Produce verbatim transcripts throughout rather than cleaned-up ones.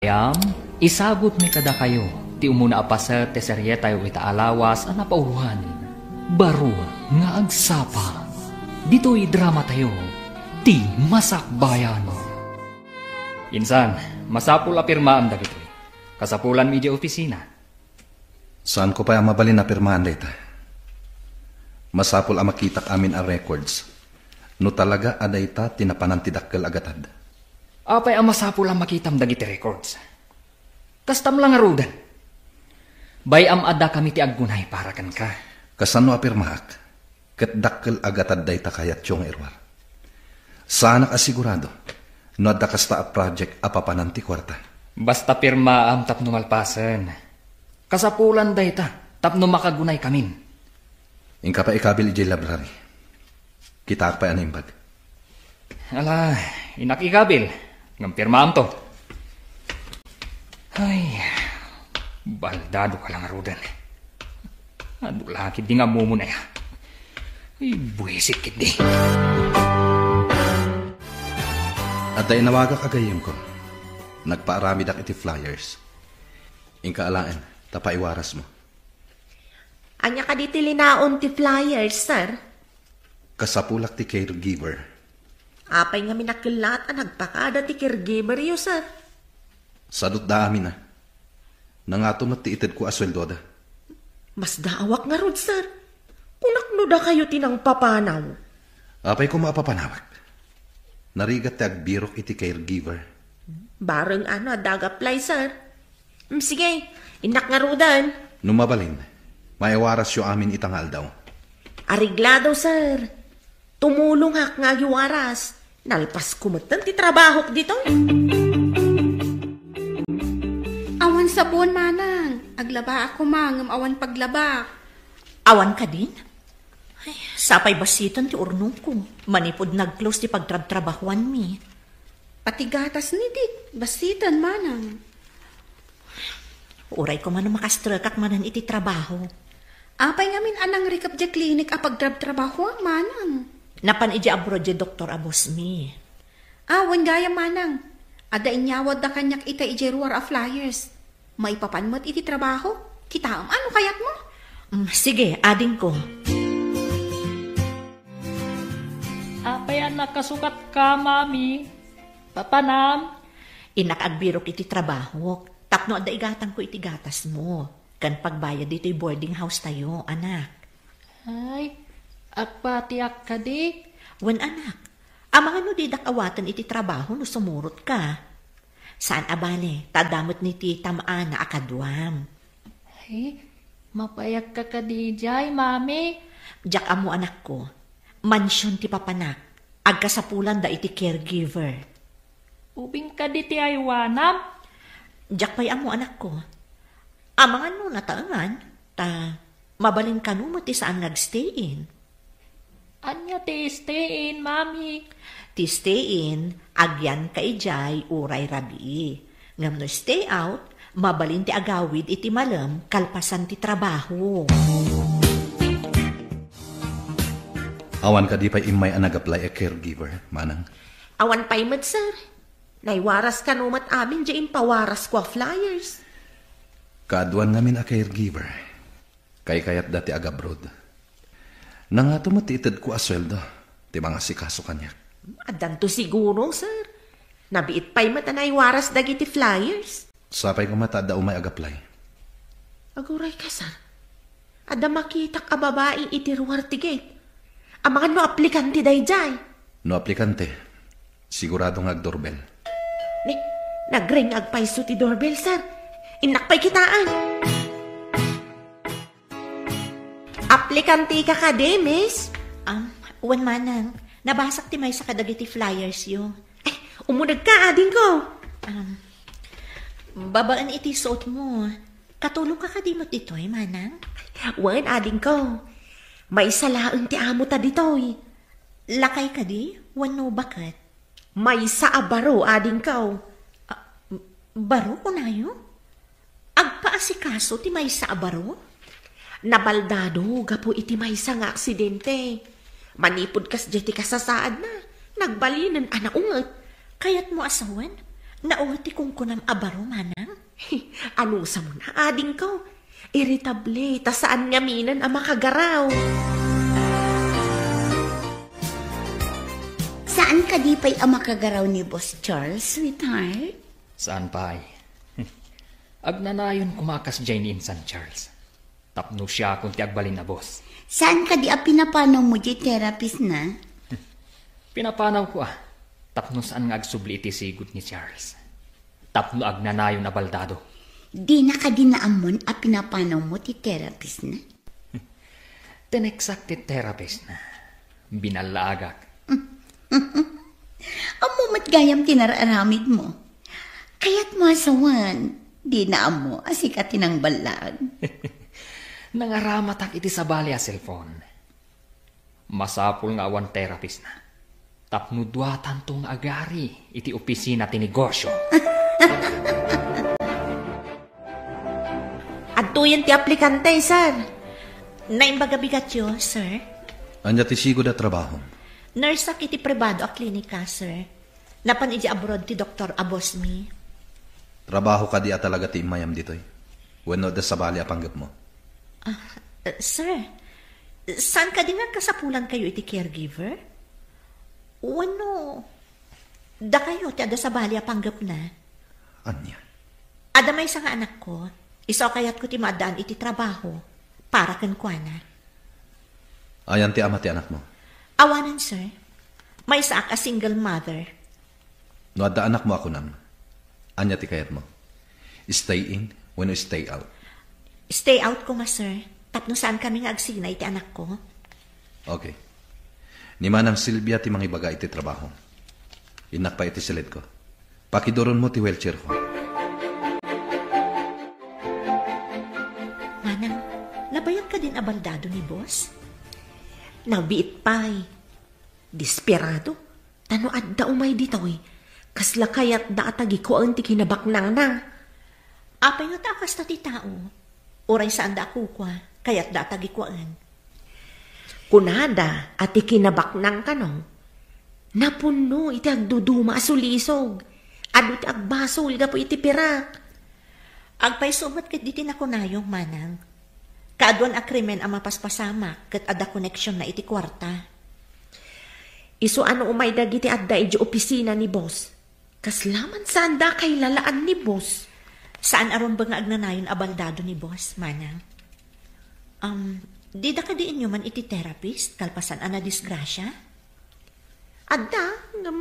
Gayam, isagutmi kadakayo ti umuna a paset ti serietayo ita a lawas a napauloan, Baro nga Agsapa. Ditoy dramatayo, ti masakbayan. Insan, masapul a pirmaam dagitoy. Kasapulanmi idiay opisina. Saanko pay a mabalin a pirmaan dayta. Masapul a makitak amin a records no talaga a dayta ti napanan ti dakkel a gatad. Apay a masapul a makitam dagiti records? Kastam la ngaruden. Bay-am a dakami ti aggunay para kenka. Kasano a pirmaak? Ket dakkel a gatad dayta kayatyo nga iruar. Saanak a sigurado no adda kasta a project a papanan ti kuarta. Basta pirmaam tapno malpasen. Kasapulan dayta tapno makagunay kamin. Inka pay ikabil idiay library. Kitaak pay a naimbag. Ala, innak ikabil. Ngem pirmaamto. Ay, baldado ka la ngaruden. Adu la ketdi nga ammom, aya. Ay, buisit ketdi. Adda inawagak a gayyemko. Nagpaaramidak iti flyers. Inka alaen, ta paiwarasmo. Ania kadi ti linaon ti flyers, sir? Kasapulak ti caregiver. Apay ngamin a kellat a nagpakada ti caregiveryo, sir? Sadutda amin a. Nangato met ti itedko a sueldoda. Masdaawak ngarud, sir. Kunak no dakayo ti nangpapanaw. Apay koma a papanawak? Narigat ti agbirok iti caregiver. Bareng ano adda ag-apply, sir? Mm, sige, innak ngaruden. No mabalin, maiwarasyo amin ita nga aldaw. Areglado, sir. Tumulongak nga agiwaras. Nalpasko metten ti trabahok ditoy. Awan sabon, manang. Aglabaak koma ngem awan paglabak. Awan kadin? Ay, sapay basiten ti urnongko. Manipud nag-close ti pagtrabtrabahuanmi. Pati gatas ni Dick, basiten, manang. Uray koma no makastrekak manen iti trabaho. Apay ngamin a nangrikep diay klinik a pagtrabtrabahuam, manang? Napan idiay abroad diay doktor a bossmi. Awan gayam, manang. Adda inyawatda kaniak ita idiay ruar a flyers. Maipapan met iti trabaho. Kitaem, ano kayatmo? Mm, sige, adingko. Apay a nakasukatka, Mami? Papanam? Innak agbirok iti trabahok, tapno adda igatangko iti gatasmo, ken pagbayad ditoy boarding house tayo, anak. Ay, agpatiak kadi? Wen, anak. Amangan no didak awaten iti trabaho no sumurotka. Saan a bale, ta adda met ni ti tam-ana a kaduam. Ay, mapayagka kadi idiay, Mami? Diak ammo, anakko. Mansion ti papanak. Agkasapulanda iti caregiver. Ubing kadi ti aywanam? Diak pay ammo, anakko. Amangan no nataengan, ta mabalin kano met ti saan nga agstay-in. Ania ti stay-in, Mami? Ti stay-in, agyanka idiay uray rabii. Ngem no stay out, mabalin ti agawid iti malem kalpasan ti trabaho. Awan kadi pay immay a nag-apply a caregiver, manang? Awan pay met, sir. Naiwaras kano met amin diay impawarasko a flyers. Kaaduan ngamin a caregiver. Kaykayatda ti agabroad. Nangato met ti itedko a sueldo ti mangasikaso kaniak. Addanto siguro, sir. Nabiit pay met a naiwaras dagiti flyers. Sapay koma ta adda umay ag-apply. Agurayka, sir. Adda makitak a babai iti ruar ti gate. Amangan no aplikante daydiay. No aplikante, sigurado nga agdoorbell. Ni, nagring agpayso ti doorbell, sir. Innak pay kitaen. Aplikante ka kadi, miss? Um, wen, manang. Nabasak ti maysa kadagiti flyers yo. Ay, ummunegka, adingko. Um, babaen iti suot mo. Katulong ka kadi met ditoy, manang? Wen, adingko. Maysa laeng ti amo ta ditoy. Lakay kadi? Wenno baket? Maysa a baro, adingko. Ah, baro, kunayo? Agpaasikaso ti maysa a baro? Nabaldado gapu iti maysa nga aksidente. Manipud kasdiay ti kasasaadna, nagbalinen a naunget. Kayatmo a sawen? Naunget ti kunkunam a baro, manang? Anusamon a adingko. Irritable, ta saan ngaminen a makagaraw. Saan kadi pay a makagaraw ni Boss Charles, sweetheart? Saan pay? Agnanayon koma kasdiay ni insan Charles. Tapno siakon ti agbalin a boss. Saan kadi a pinapanawmo diay therapist na? Pinapanawko a, tapno saan nga agsubli iti sigud ni Charles. Tapno agnanayon a baldado. Dina kadi naammon a pinapanawmo ti therapist na? Tineksak ti therapist na. Binallaagak. Ammo met gayam ti nararamidmo. Kayatmo a sawen, dina ammo a sika ti nangballag. Nangaramatak iti sabali a cellphone. Masapul nga awan therapist na. Tapno duatanto nga agari iti opisina ti negosyo. Adtoyen ti aplikante, sir. Naimbag a bigatyo, sir. Ania ti sigud a trabahom? Nurse-ak iti pribado a klinika, sir. Napan idiay abroad ti doktor a boss mi. Trabaho kadi a talaga ti immayam ditoy? Wenno adda sabali a panggepmo? Ah, eh, sir, saan kadi nga kasapulankayo iti caregiver? Wenno dakayo ti adda sabali a panggepna? Ania? Adda maysa nga anakko, isu a kayatko ti maaddaan iti trabaho para kenkuana. Ayan ti ama ti anakmo? Awanen, sir. Maysaak a single mother. No adda anakmo a kunam, ania ti kayatmo? Stay in wenno stay out? Stay out koma, sir. Tapno saan kami nga agsina iti anakko. Okay. Ni Manang Silvia ti mangibaga iti trabaho. Innak pay iti silidko. Pakiduronmo ti wheelchairko. Manang, nabayag kadin a baldado ni boss? Nabiit pay. Desperado. Ta no adda umay ditoy, kasla kayatda a tagikuaen ti kinabaknangna. Apay ngata a kasta ti tao? Uray saanda a kukua, kayatda a tagikuaen. Kunada a ti kinabaknang kano, napunno iti agduduma a sulisog. Adu ti agbasol gapu iti pirak. Agpayso met ket diti nakunayo, manang. Kaaduan a krimen a mapaspasamak ket adda koneksionna iti kuarta. Isu a no umay dagiti adda idiay opisina ni boss, kasla man saanda a kailalaan ni boss. Saan a rumbeng nga agnanayon a baldado ni boss, manang. Um, dida kadi inyo man iti therapist kalpasan a nadisgrasia? Adda, ngem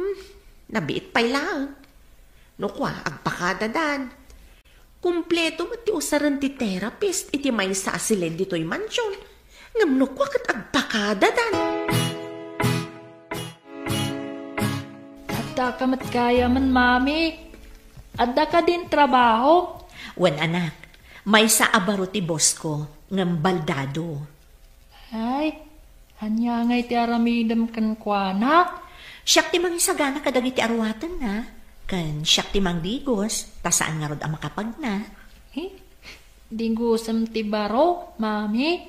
nabiit pay laeng. No kua, agpakadadan. Kumpleto met ti usaren ti therapist iti maysa a silid ditoy mansion. Ngem no kua ket agpakadadan. Adda ka met gayamen, Mami. Adda kadin trabaho? Wen, anak, maysa a baro ti boss ko, ngem baldado. Ay, ania ngay ti aramidem kenkuana? Siak ti mangisagana kadagiti aruatenna, ken siak ti mangdigos, ta saan ngarud a makapagna. Eh, digosem ti baro, Mami?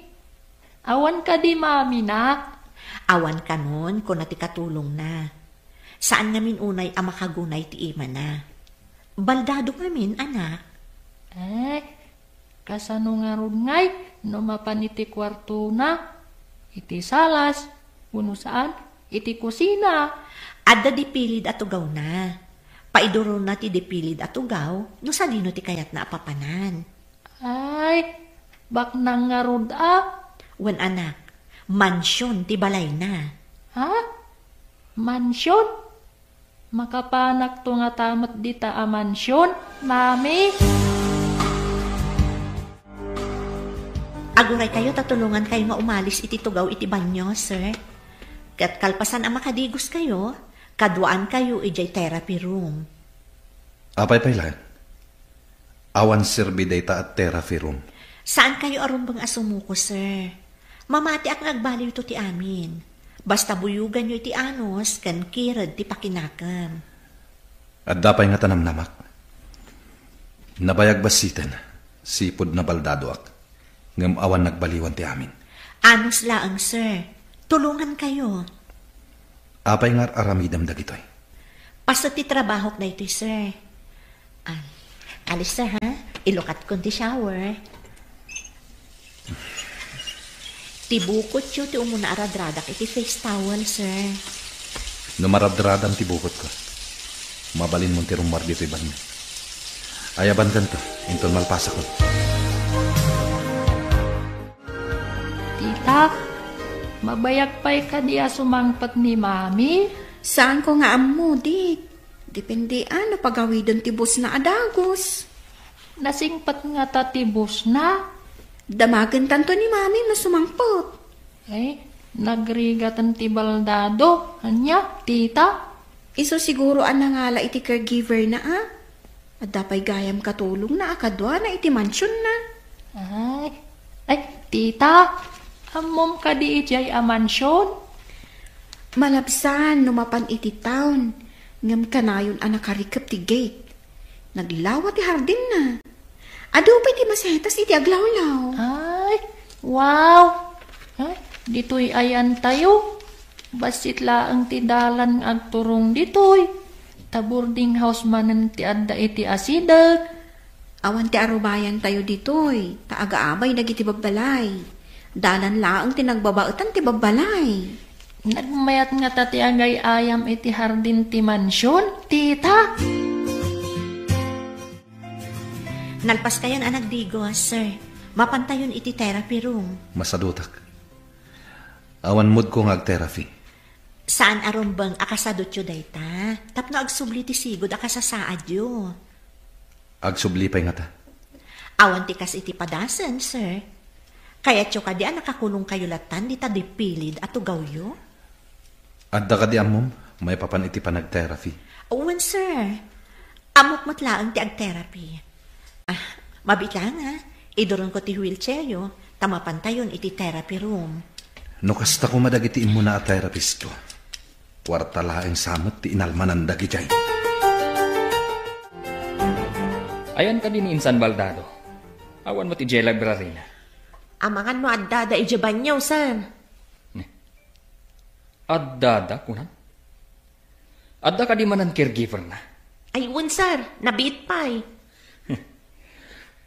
Awan kadi Mami, nak? Awan kanon, kuna ti katulongna. Saan ngamin unay a makagunay ti imana. Baldado ngamin, anak. Eh, kasano ngarud ngay no mapan iti kuartona, iti salas, wenno saan, iti kusina? Adda dipilid a tugawna. Paiduronna ti dipilid a tugaw no sadino ti kayatna a papanan. Ay, baknang ngarud a. Wen, anak, mansion ti balayna. Ha? Mansion? Makapanakto ngata met dita a mansion, Mami? Aguraykayo ta tulongankayo nga umalis iti tugaw iti banio, sir. Ket kalpasan a makadigoskayo, kaduaankayo idiay therapy room. Apay pay laeng? Awan serbi dayta a therapy room. Saankayo a rumbeng a sumuko, sir. Mamatiak nga agbaliwto ti amin. Basta buyoganyo iti anus ken kired ti pakinakem. Adda pay nga tanamnamak. Nabayag bassiten, sipud nabaldadoak, ngem awan nagbaliwan ti amin. Anus laeng, sir. Tulongankayo. Apay nga ar-aramidem dagitoy? Paset ti trabahok daytoy, sir. Ah, alis, sir, ha? Ilukatkon ti shower. Ti bukotyo ti umuna a radradak iti face towel, sir. No maradradam ti bukotko, mabalinmon ti rummuar ditoy banio. Ayabankanto, inton malpasakon. Tita, mabayag pay kadi a sumangpet ni Mami? Saanko nga ammo, Dit. Depende a no pagawiden ti busna a dagus. Nasingpet ngata ti busna? Damagentanto ni Mami no sumangpet. Ay, nagrigaten ti baldado. Ania, tita? Isu siguro a nangala iti caregiver na, a? Adda pay gayam katulongna a kaduana iti mansionna. Ay, ay, tita, ammom kadi idiay a mansion? Malabsan no mapan iti town, ngem kanayon a nakarikep ti gate. Naglawa ti hardinna. Adu pay ti masetas iti aglawlaw. Ay, wow! Ay, ditoy ayantayo. Bassit laeng ti dalan nga agturong ditoy. Ta boarding house manen ti adda iti asideg. Awan ti arubayantayo ditoy, ta agaabay dagiti babbalay. Dalan laeng ti nagbabaetan ti babbalay. Nagmayat ngata ti agay-ayam iti hardin ti mansion, tita. Nalpaskayon a nagdigos, sir. Mapantayon iti therapy room. Masadutak. Awan moodko nga ag-therapy. Saan a rumbeng a kasadutyo dayta? Tapno agsubli ti sigud a kasasaadyo. Agsubli pay ngata. Awan ti kas iti padasen, sir. Kayatyo kadi a nakakulongkayo latan dita dipilid a tugawyo? Adda kadi ammom maipapan iti panag-therapy? Wen, sir. Ammok met laeng ti ag-therapy. Ah, mabiit laeng, ha? Iduronko ti wheelchairyo, ta mapantayon iti therapy room. No kasta koma dagiti immuna a therapistko, kuarta laeng sa met ti inalmananda idiay. Ayan kadi ni insan baldado? Awan met idiay library na. Amangan no addada idiay banyo, sir. Addada, kunam? Adda kadi manen caregiver na? Ay, wen, sir. Nabiit pay.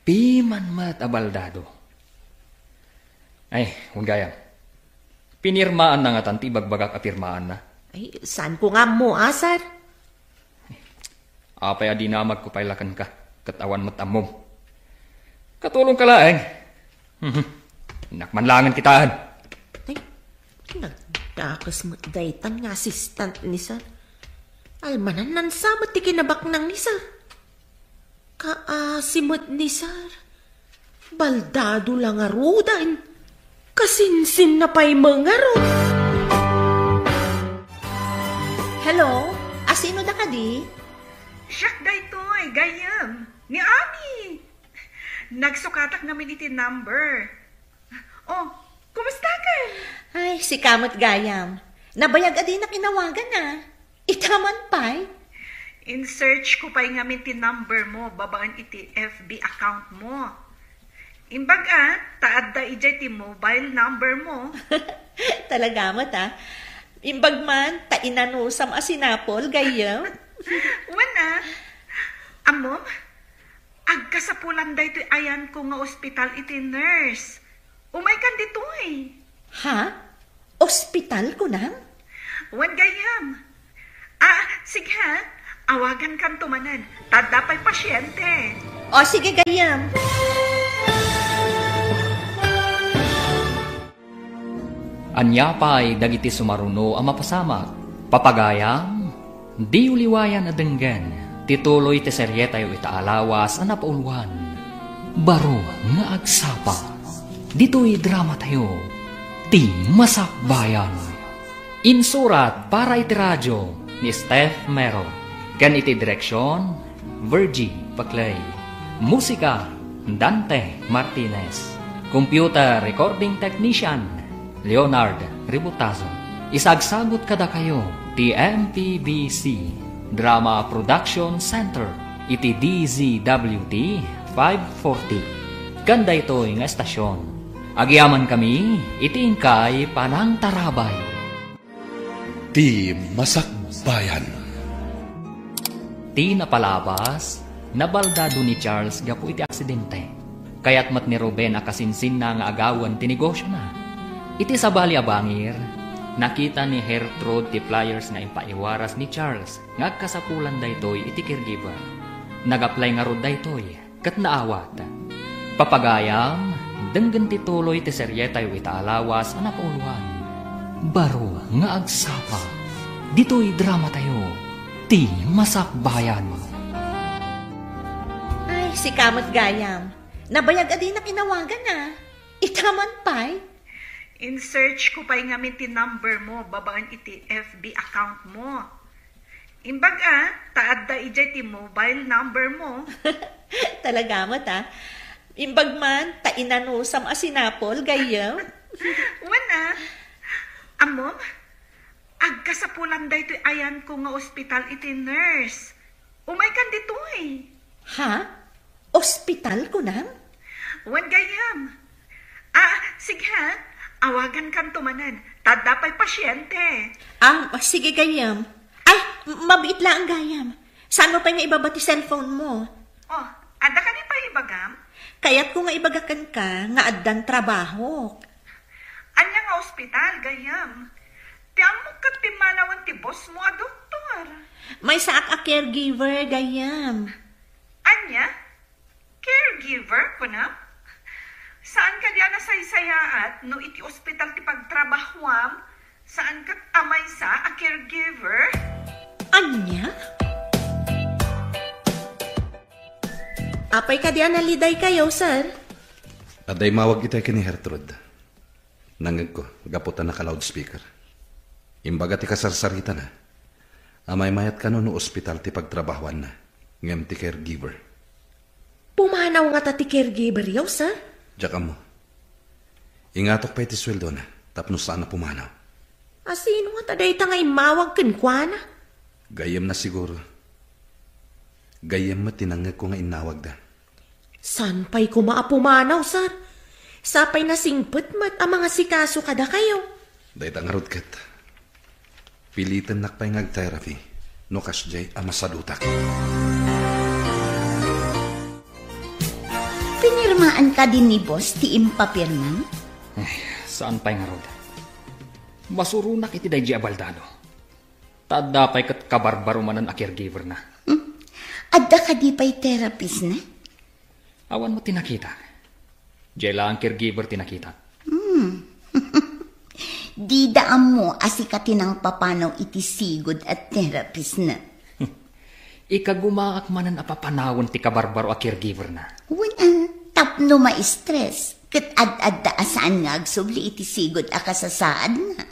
Piman met a baldado. Ay, wen gayam. Pinirmaanna ngatan ti ibagbagak a pirmaanna? Ay, saanko nga ammo, a, sir? Apay a dinamagko pay la kenka, ket awan met ammom? Katulongka laeng. Mhm. Innak man laengen kitaen. Ay, nagdakes met daytan nga assistant ni sir. Almananna sa met ti kinabaknang ni sir. Kaasi met ni sir. Baldado la ngaruden. Kasinsinna pay met ngarud. Hello? Asino da kadi? Siak daytoy, gayyem. Ni Ami. Nagsukatak ngamin iti number. Oh, kumusta ka? Ay, sika met gayam. Nabayag a dinak inawagan, a. Ita man pay? In-search ko pay ngamin ti number mo babaen iti F B account mo. Imbag a, ta adda idiay ti mobile number mo. Talaga met, a. Imbag man, ta inanusam a sinapol, gayyem. Wen, a. Ammom, agkasapulan daytoy ayanko nga ospital iti nurse. Umaykan ditoy. Ha? Ospital, kunam? Wen, gayyem. Ah, sige, ha? Awagankanto manen. Ta adda pay pasiente. O, sige, gayyem. Ania pay dagiti sumaruno a mapasamak? Papagayam, diyo liwayan a denggen ti tuloy ti serietayo ita a lawas a napauluan, Baro nga Agsapa. Ditoy dramatayo, Ti Masakbayan. Insurat para iti radio ni Steph Mero, ken iti direksion, Virgie Paclay. Musika, Dante Martinez. Computer recording technician, Leonard Ributazo. Isagsagut kadakayo ti M P B C Drama Production Center iti D Z W T five forty. Ken daytoy nga estasion, agyamankami iti inkay panangtarabay. Ti Masakbayan. Ti napalabas, Nabaldado ni Charles gapu iti aksidente. Kayat met ni Ruben a kasinsinna nga agawen ti negosiona. Iti sabali a bangir, nakita ni Gertrude ti flyers nga impaiwaras ni Charles nga agkasapulan daytoy iti caregiver. Nag-apply ngarud daytoy ket naawat. Papagayam, denggen ti tuloy ti serietayo ita a lawas a napauluan. Baro nga agsapa, ditoy dramatayo, ti Masakbayan. Ay, sika met gayam. Nabayag a dinak inawagan, a. Ita man pay. In-search ko pay ngamin ti number mo babaen iti F B account mo. Imbag a, ta adda idiay ti mobile number mo. Talaga met, a. Imbag man, ta inanusam a sinapol, gayyem. Wen, a. Ammom, agkasapulan daytoy ayanko nga ospital iti nurse. Umaykan ditoy. Ha? Ospital, kunam? Wen, gayyem. Ah, sige ha. Awagankanto manen. Ta adda pay pasiente. Ah, sige, gayyem. Ay, mabiit laeng, gayyem. Saan mo pay nga ibaba ti cellphone mo? Oh, adda kadi pay ibagam? Kayatko nga ibaga kenka nga addan trabahok. Ania nga ospital, gayyem? Ti ammok ket pimmanawen ti boss mo a doktor. Maysaak a caregiver, gayyem. Ania? Caregiver, kunam? Saan kadi a nasaysayaat no iti ospital ti pagtrabahuam, saan ket a maysa a caregiver? Ania? Apay kadi a nalidaykayo, sir? Adda immawag itay ken ni Gertrude. Nangngegko, gapu ta naka-loudspeaker. Imbaga ti kasarsaritana, a maymayat kano no ospital ti pagtrabahuanna, ngem ti caregiver. Pumanaw ngata ti caregiver-yo, sir? Diak ammo. Ingatok pay ti sueldona, tapno saan a pumanaw. A sino ngata dayta nga immawag kenkuana? Gayyemna siguro. Gayyem met ti nangngegko nga innawagda. Saan pay koma a pumanaw, sir? Sapay nasingpet met a mangasikaso kadakayo. Dayta ngarud ket, pilitennak pay nga ag-therapy no kasdiay a masadutak. Pinirmaan kadi ni boss ti impapirmam? Ay, saan pay ngarud. Masuronak iti daydi a baldado. Ta adda pay ket kabarbaro manen a caregiver-na. Hmm. Adda kadi pay therapist-na? Awan met ti nakita. Diay laeng caregiver ti nakita. Hmm. Dida ammo a sika ti nangpapanaw iti sigud a therapist-na. Ikagumaak manen a papanawen ti kabarbaro a caregiver-na. Wen, a, tapno ma-stress, ket ad-adda a saan nga agsubli iti sigud a kasasaadna.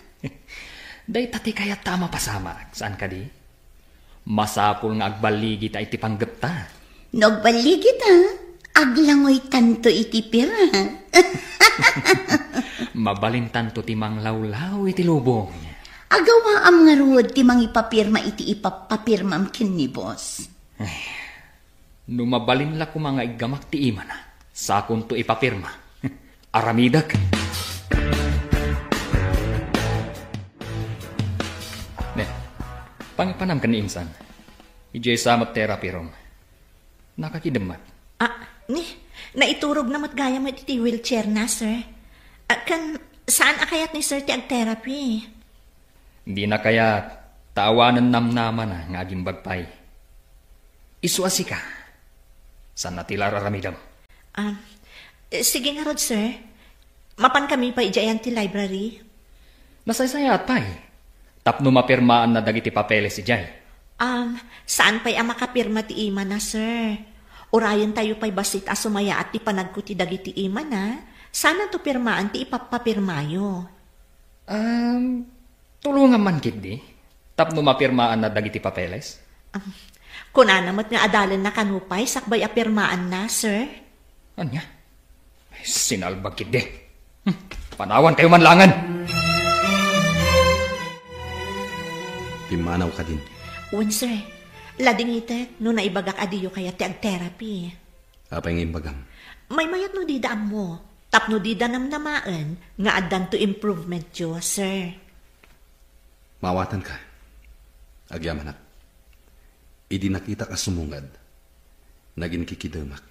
Dayta ti kayatta a mapasamak, saan kadi? Masapul nga agballigita iti panggepta. No agballigita, aglangoytanto iti pira. Mabalintanto ti manglawlaw iti lubong. Agawaam ngarud ti mangipapirma iti ipappapirmam ken ni boss. Ay, no mabalin la koma nga iggamak ti imana, sakonto ipapirma. Aramidek. Ne, pangipanam ken ni Insan. Idiay sa met therapy room. Nakakidem met. Ah, ni, naiturogna met gayam iti wheelchair-na, sir. Ah, ken saan a kayat ni sir ti ag-therapy? Dina kayat, ta awanen namnamana nga agimbag pay. Isu a sika, saan a ti la ar-aramidem. Ah, eh, sige ngarud, sir. Mapankami pay idiay ayan ti library? Nasaysayaat pay. Tapno mapirmaanna dagiti papeles idiay. Um, saan pay a makapirma ti imana, sir? Urayentayo pay bassit a sumayaat ti panagko ti dagiti imana. Saananto pirmaan ti ipappapirmayo? Um, Tulongam man ketdi, tapno mapirmaanna dagiti papeles. Am, kunana met nga adalenna kano pay sakbay a pirmaanna, sir. Ania? Sinalbag ketdi. Hmm, panawankayo man laengen. Pimmanaw kadin. Wen, sir. Ladingitek no naibagak a diyo kayat ti ag-therapy. Apay nga imbagam? Maymayat no dida ammo, tapno dida namnamaen nga addanto improvementyo, sir. Maawatanka. Agyamanak. Idi nakitak a sumungad, Naginkikidemak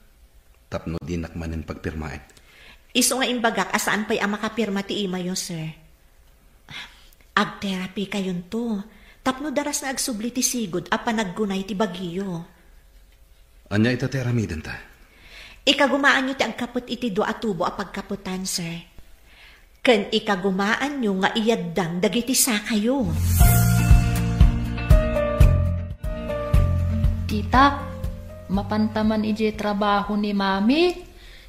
tapno dinak manen pagpirmaen. Isu nga imbagak a saan pay a makapirma ti imayo, sir. Agterapi kayonto, tapno daras nga agsubli ti sigud a panaggunay ti bagiyo. Ania ita ti aramidenta? Ikagumaanyo ti agkapet iti dua a tubo a pagkapetan, sir. Ken ikagumaanyo nga iyaddang dagiti sakayo. Tita, mapanta man idiay trabaho ni Mami?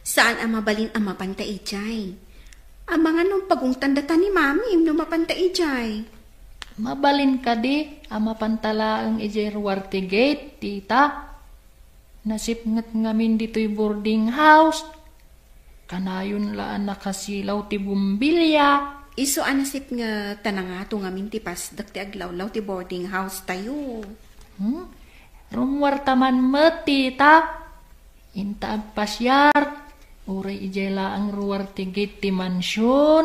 Saan a mabalin a mapanta idiay. Amangan no pagungtan data ni Mami no mapanta idiay. Mabalin kadi a mapanta laeng idiay ruar ti gate, Tita? Nasipnget ngamin ditoy boarding house. Kanayon la a nakasilaw ti bumbilya. Isu a nasipnget ta nangato ngamin ti pasdek ti aglawlaw ti boarding house tayo. Hmm? Rummuarta man met, Tita. Inta agpasiar, uray idiay laeng ruar ti gate ti mansion.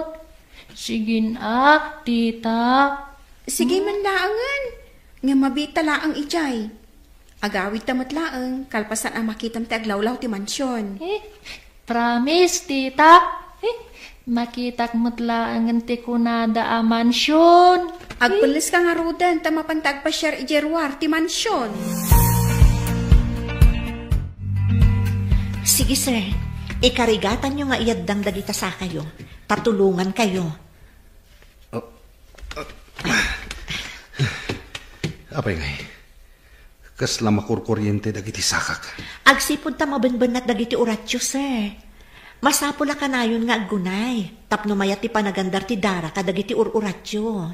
Sigin ak, Tita. Sige man laengen, nga mabita laeng idiay. Agawidta met laeng, kalpasan a makitam ti aglawlaw ti mansion. Eh, promise, Tita. Eh, makitak met laengen ti kunada a mansion. Agpelles ka ngaruden, ta mapanta agpasiar idiay ruar ti mansion. Sige, sir. Ikarigatanyo nga iyaddang dagita sakayo. Tatulongan kayo. Oh, oh. Apay ngay, kasla makurkuriente dagiti sakak? Agsipud ta mabenbennat dagiti uratio, sir. Masapul a kanayon nga aggunay tapno mayat ti panagandar ti dara kadagiti ur-uratio.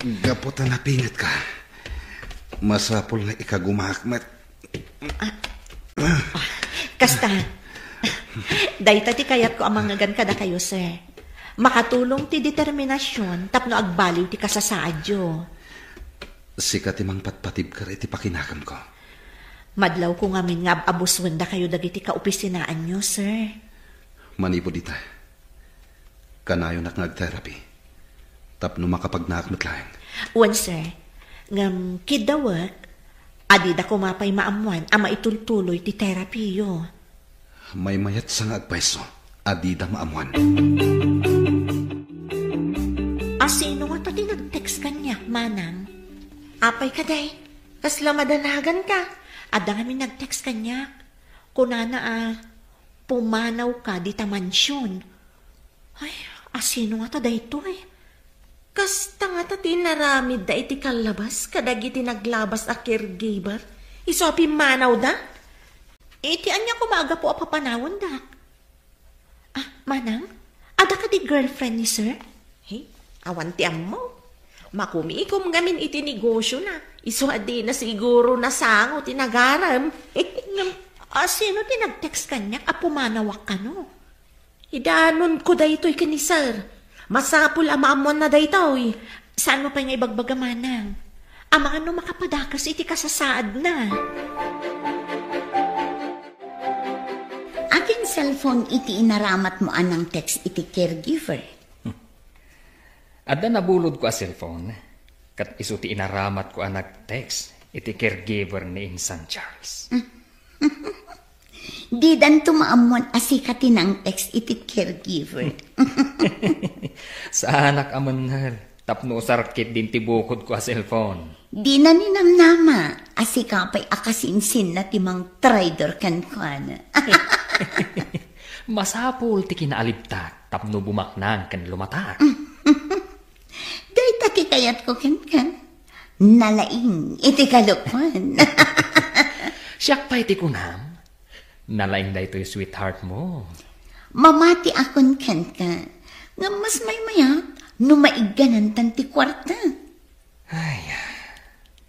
Gapu ta napingetka, masapul nga ikagumaak met. Ah, ah, kasta, dayta ti kayatko a mangngegan kadakayo, sir. Makatulong ti determinasion tapno agbaliw ti kasasaadyo. Sika ti mangpatpatibker iti pakinakemko. Madlawko ngamin nga ab-abusuen dakayo dagiti kaopisinaanyo, sir. Manipud ita, kanayonak nga agterapi tapno makapagnaak met laeng. Wen, sir. Ngem kiddawek, adida koma pay maammuan a maitultuloy ti terapiyo. Maymayatsa nga agpayso a dida maammuan. Asino ngata ti nag-text kaniak, Manang? Apay kadi? Kasla madanaganka? Adda ngamin nag-text kaniak. Kunana a, pumanawka dita mansion. Ay, asino ngata daytoy? Kasta ngata ti inaramidda iti kallabas kadagiti naglabas a caregiver isu a pimmanawda? Iti ania koma a gapu a papanawendak? Ah, Manang, adda kadi girlfriend ni Sir? He, awan ti ammo. Makumikom ngamin iti negosiona. Isu a dina siguro nasango ti nagarem. Ngem, ah, sino ti nag-text kaniak a pumanawak kano? Idanonko daytoy ken ni Sir. Masapul a maammoanna daytoy. Saanmo pay nga ibagbaga, Manang? Amangan no makapadakas iti kasasaadna. Akin cellphone iti inaramatmo a nang-text iti caregiver? Adda nabulodko a cellphone, ket isu ti inaramatko a nag-text iti caregiver ni Insan Charles. Didanto maammoan a sika ti nang-text iti caregiver. Saanak a mennel tapno usar ketdin ti bukodko a cellphone. Dina ninamnama a sika pay a kasinsinna ti mangtraidor kenkuana. Masapul ti kinaalibtak tapno bumaknang ken lumatak. Dayta ti kayatko kenka. Nalaing iti kalokuan. Siak pay ti kunam, nalaing daytoy sweetheart mo. Mamatiakon kenka, ngem mas maymayat no maigganantan ti kuarta. Ay,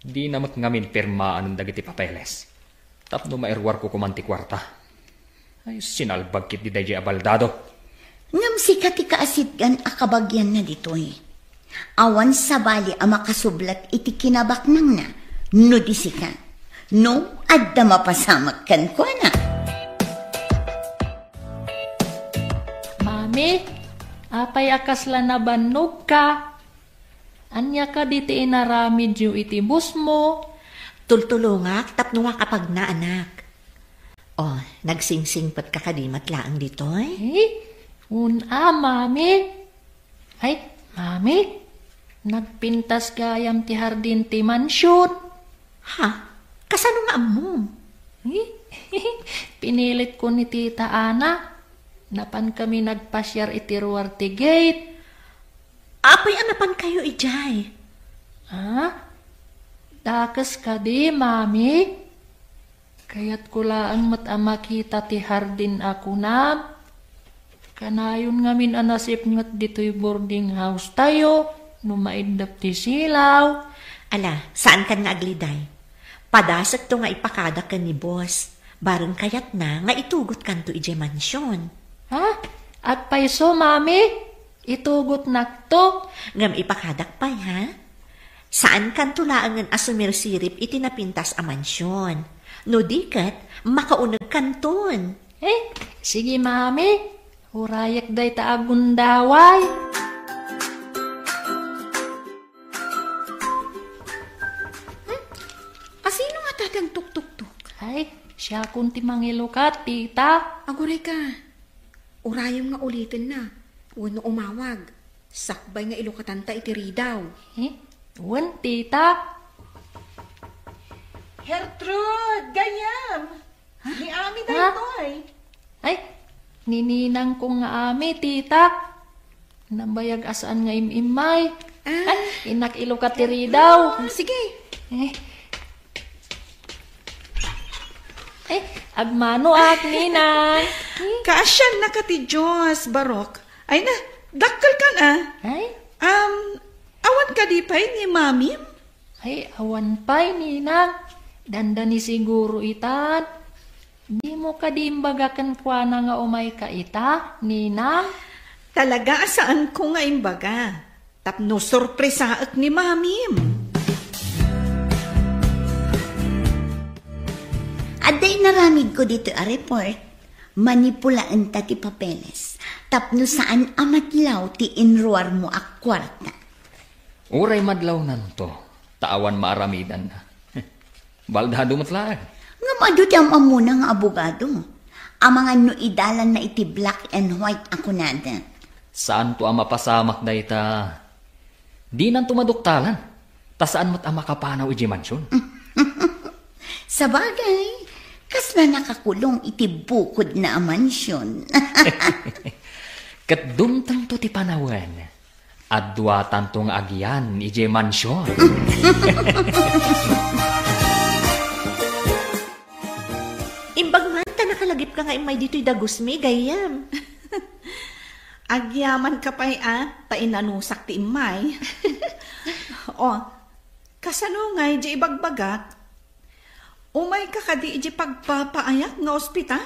dina met ngamin pirmaan dagiti papeles tapno mairuarko koman ti kuarta. Ay, sinalbag ketdi daydiay a baldado. Ngem sika ti kaasitgan a kabagianna ditoy. Awan sabali a makasublat iti kinabaknangna no di sika. No adda mapasamak kenkuana. Mami, apay a kasla nabannogka? Ania kadi ti inaramidyo iti bossmo? Tultulongak tapno makapagna, anak. O, nagsingsingpet ka kadi met laeng ditoy? Eh, un-a, Mami. Ay, Mami, nagpintas gayam ti hardin ti mansion. Ha? Kasano nga ammom? Eh, pinilit ko ni Tita Ana. Napan kami nagpasiar iti ruar ti gate. Apay a napan kayo idiay? Ha? Dakes kadi, Mami? Kayatko laeng met a makita ti hardin a kunam. Kanayon ngamin a nasipnget ditoy boarding house tayo no maiddep ti silaw. Ala, saankan nga agliday. Padasekto nga ipakadak ken ni boss. Bareng kayatna nga itugotkanto idiay mansion. Ha? Agpayso, Mami? Itugotnakto? Ngem ipakadak pay, ha? Saankanto laengen a sumirsirip iti napintas a mansion. No di ket, makaunegkanton. Eh, sige, Mami. Urayek dayta a gundaway. Hmm? Asino nga tatang tuktuktok? Ay, siakon ti mangilukat, tita. Aguray ka. Urayem nga ulitenna. Wenno umawag. Sakbay nga ilukatanta iti ridaw. Eh? Wen, tita. Gertrude, gayam. Ha? Ni Ami Ha? daytoy. Ay, ni ninangko nga Ami, tita. Nabayag a saan nga im-immay. Ah. Ay, innak ilukat ti ridaw. Ah, sige. Eh. Eh, agmanoak, ninang. Kaasiannaka ti Dios, Barok. Ay na, dakkel kan, ah. Ay? Um, awan kadi pay ni Mamim? Ay, awan pay, ninang. Dandani siguro itan. Dimo kadi imbaga kenkuana nga umayka ita, ninang? Talaga a saanko nga imbaga. Tapno sorpresaek ni Mamim. Adda inaramidko ditoy a report, manipulaenta ti papeles. Tapno saan a madlaw ti inruarmo a kuarta. Uray madlawnanto, ta awan maaramidanna. Baldado met laeng. Ngem adu ti am-ammona nga abogado. Amangan no idalanna iti black and white a kunada. Saanto a mapasamak dayta. Dinanto maduktalan, ta saan met a makapanaw idiay mansion. Sabagay, kasla nakakulong iti bukodna a mansion. Ket dumtengto ti panawen. Adduatanto nga agyan idiay mansion. Imbag man ta nakalagipka nga immay ditoy dagusmi, gayyem. Agyamanka pay a, ta inanusak ti immay. O, kasano ngay di ibagbagak? Umayka kadi idiay pagpapaayak nga ospital?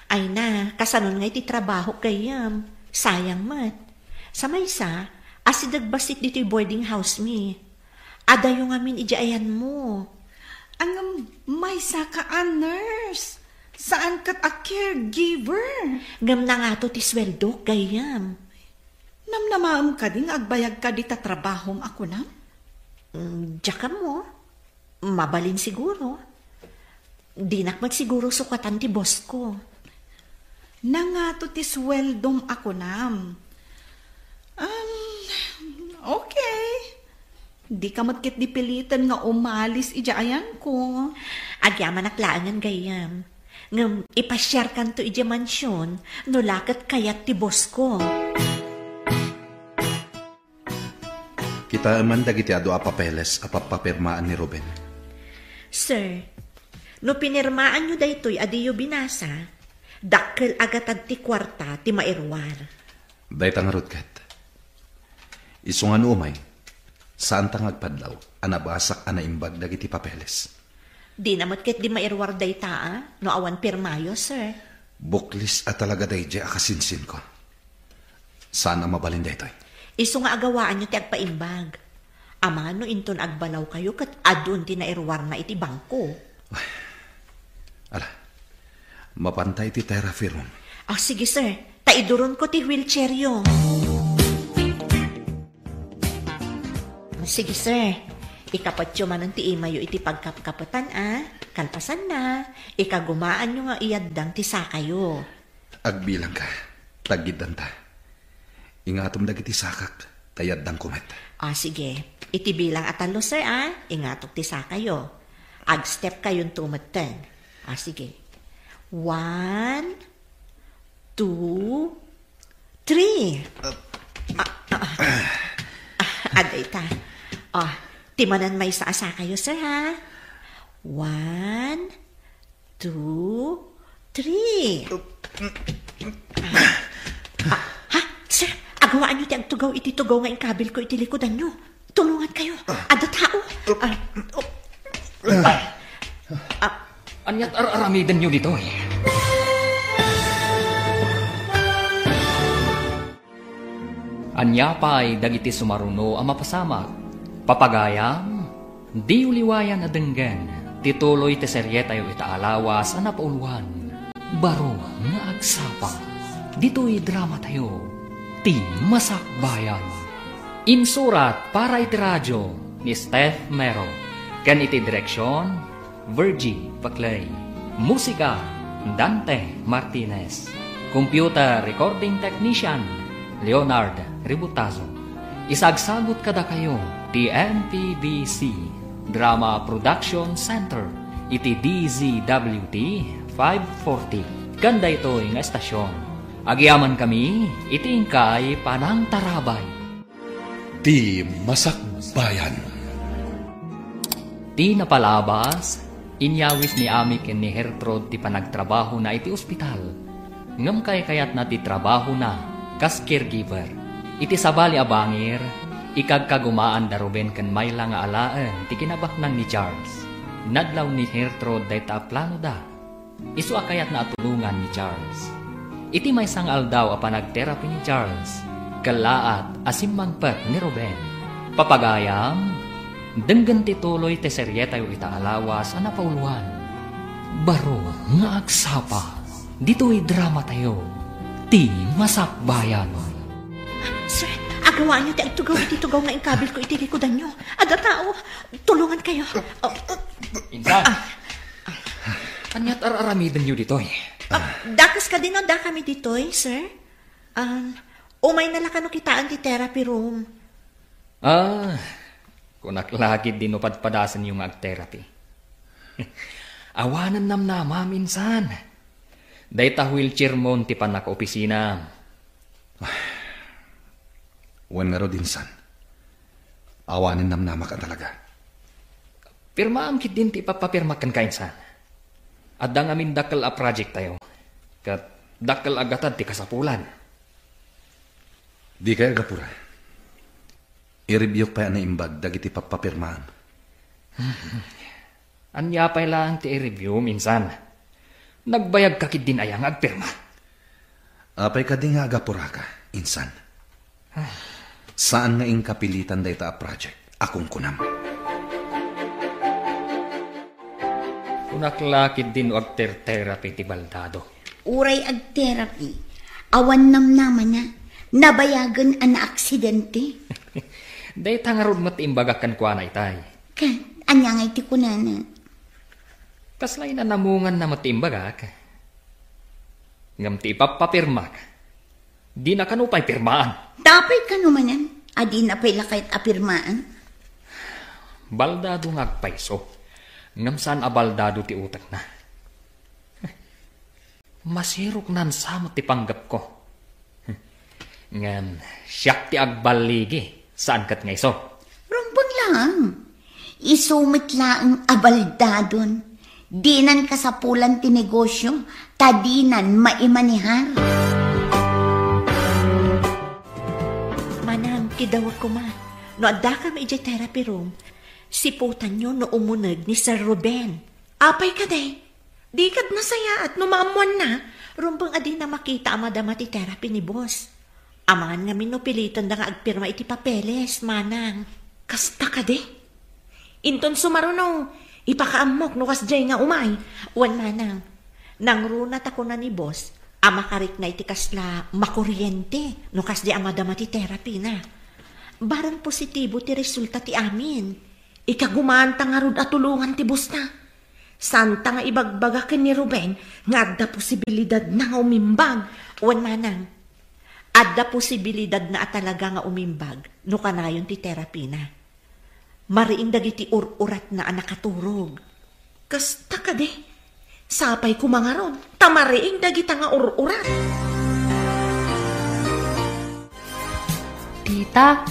Ay na, kasanon nga iti trabahok gayyem? Sayang met. Sa maysa, asideg bassit ditoy boarding house mi. Adayo ngamin idiay ayanmo. Ngem maysaka a nurse, saan ket a caregiver. Ngem nangato ti sueldok gayyem? Namnamaem kadi nga agbayagka dita trabahom a kunam? Mm, diak ammo. Mabalin siguro. Dinak met siguro sukatan ti boss ko. Nangato ti sueldom a kunam? Um, okay. Dika met ketdi piliten nga umalis idiay ayanko. Agyamanak laengen gayyem. Ngem ipasiarkanto idiay mansion no la ket kayat ti boss ko. Kitaem man dagiti adu a papeles a pappapirmaan ni Ruben. Sir, no pinirmaanyo daytoy a diyo binasa, dakkel a gatad ti kuarta ti mairuar. Dayta ngarud ket. Isu nga no umay, saanta nga agpadlaw a nabasak a naimbag dagiti papeles. Dina met ketdi mairuar dayta a, no awan pirmayo, sir. Buklis a talaga daydiay a kasinsinko. Saan a mabalin daytoy? Isu nga agawaanyo ti agpaimbag. Amangan no inton agbalawkayo ket adun ti nairuarna iti bangko. Ala, mapanta iti therapy room. Ah, sige, sir. Ta iduronko ti wheelchairyo. Sige, sir. Ikapetyo manen ti imayyo iti pagkapkapetan a. Kalpasanna, ikagumaanyo nga iyaddang ti sakayo. Agbilangka, taggiddanta. Ingatom dagiti sakak, ta iyaddangko met. Ah, sige. Iti bilang a tallo, sir, a. Ingatok ti sakayo. Agstep kayonto metten. Ah, sige. One, two, three. Ah, ah, ah. Ah, adda ita. Ah, ti manen maysa a sakayo, sir, ha? One, two, three. Ah, ah, ha? Sir, agawaanyo ti agtugaw iti tugaw nga inkabilko iti likudanyo. Tulongankayo. Adda tao. Ah, oh. Ah, Ania't ar-aramidenyo ditoy? Ania pay dagiti sumaruno a mapasamak? Papagayam, diyo liwayan a denggen ti tuloy ti serietayo ita a lawas a napauluan, Baro nga Agsapa. Ditoy dramatayo, Ti Masakbayan. Insurat para iti radio ni Steph Mero, ken iti direksion, Virgie Paclay. Musika, Dante Martinez. Computer recording technician, Leonard Ributazo. Isagsagut kadakayo ti M P B C Drama Production Center iti D Z W T five forty. Ken daytoy nga estasion, agyamankami iti inkay panangtarabay. Ti Masakbayan. Ti napalabas, inyawis ni Ami ken ni Gertrude ti panagtrabahona iti ospital. Ngem kaykayatna ti trabahona kas caregiver. Iti sabali a bangir, ikagkagumaan da Ruben ken Myla nga alaen ti kinabaknang ni Charles. Nadlaw ni Gertrude dayta a planoda. Isu a kayatna a tulongan ni Charles. Iti maysa nga aldaw a panagterapi ni Charles, kellaat a simmangpet ni Ruben. Papagayam, denggen ti tuloy ti serietayo ita a lawas a napauluan. Baro nga Agsapa. Ditoy dramatayo, Ti Masakbayan. Sir, agawaanyo ti agtugaw iti tugaw nga inkabilko iti likudanyo. Adda tao. Tulongankayo. Oh. Insan, ania't ar-aramidenyo ditoy? Ah, dakes kadi no dakami ditoy, sir? Um, umayna la kano kitaen ti therapy room. Ah, kunak la ketdi no padpadasenyo nga agterapi. Awanen namnamam, insan. Dayta wheelchair mon ti pannakaopisinam. Wen ngarud, insan. Awanen namnamak a talaga. Pirmaam ketdin ti ipapapirmak kenka, insan. Adda ngamin dakkel a project tayo. Ket dakkel a gatad ti kasapulan. Dikay agapura. I-review pay a naimbag dagiti pappapirmaam. Ania pay laeng ti i-review, insan? Nagbayagka ketdin aya nga agpirma? Apay kadi nga agapuraka, insan? Saan nga inka pilitan dayta a project a kunkunam? Kunak la ketdin no agter-therapy ti baldado. Uray agterapi, awan namnamana, nabayagen a naaksidente. Dayta ngarud met ti imbagak kenkuana, itay. Ket ania ngay ti kunana? Kasla inanamunganna met ti imbagak. Ngem ti ipappapirmak, dina kano pay pirmaan. Apay kano manen a dina pay la kayat a pirmaan? Baldado nga agpayso, ngem saan a baldado ti utekna. Masiruknan sa met ti panggepko. Ngem siak ti agballigi, saan ket nga isu? Rumbeng laeng. Isu met laeng a baldadon. Dinan kasapulan ti negosyo, ta dinan maimanehar. Manang, kidawek koma. No addakam idiay therapy room, siputanyo no umuneg ni Sir Ruben. Apay kadi? Di kad nasayaat no maammuanna. Rumbeng a dina makita a madama ti terapi ni boss. Amangan ngamin no pilitenda nga agpirma iti papeles, manang. Kasta kadi? Inton sumaruno, ipakaammok no kasdiay nga umay. Wen, manang. Nangruna ta kuna ni boss a makarikna iti kasla makuriente no kasdiay a madama ti terapina. Barang positibo ti resulta ti amin. Ikagumanta ngarud a tulongan ti boss na. Santa nga ibagbaga ken ni Ruben nga adda posibilidadna nga umimbag. Wen manang, adda posibilidadna a talaga nga umimbag no kanayon ti terapina. Mariing dagiti ur-uratna a nakaturog. Kasta kadi? Sapay koma ngarud, ta mariing dagita nga ur-urat. Tita,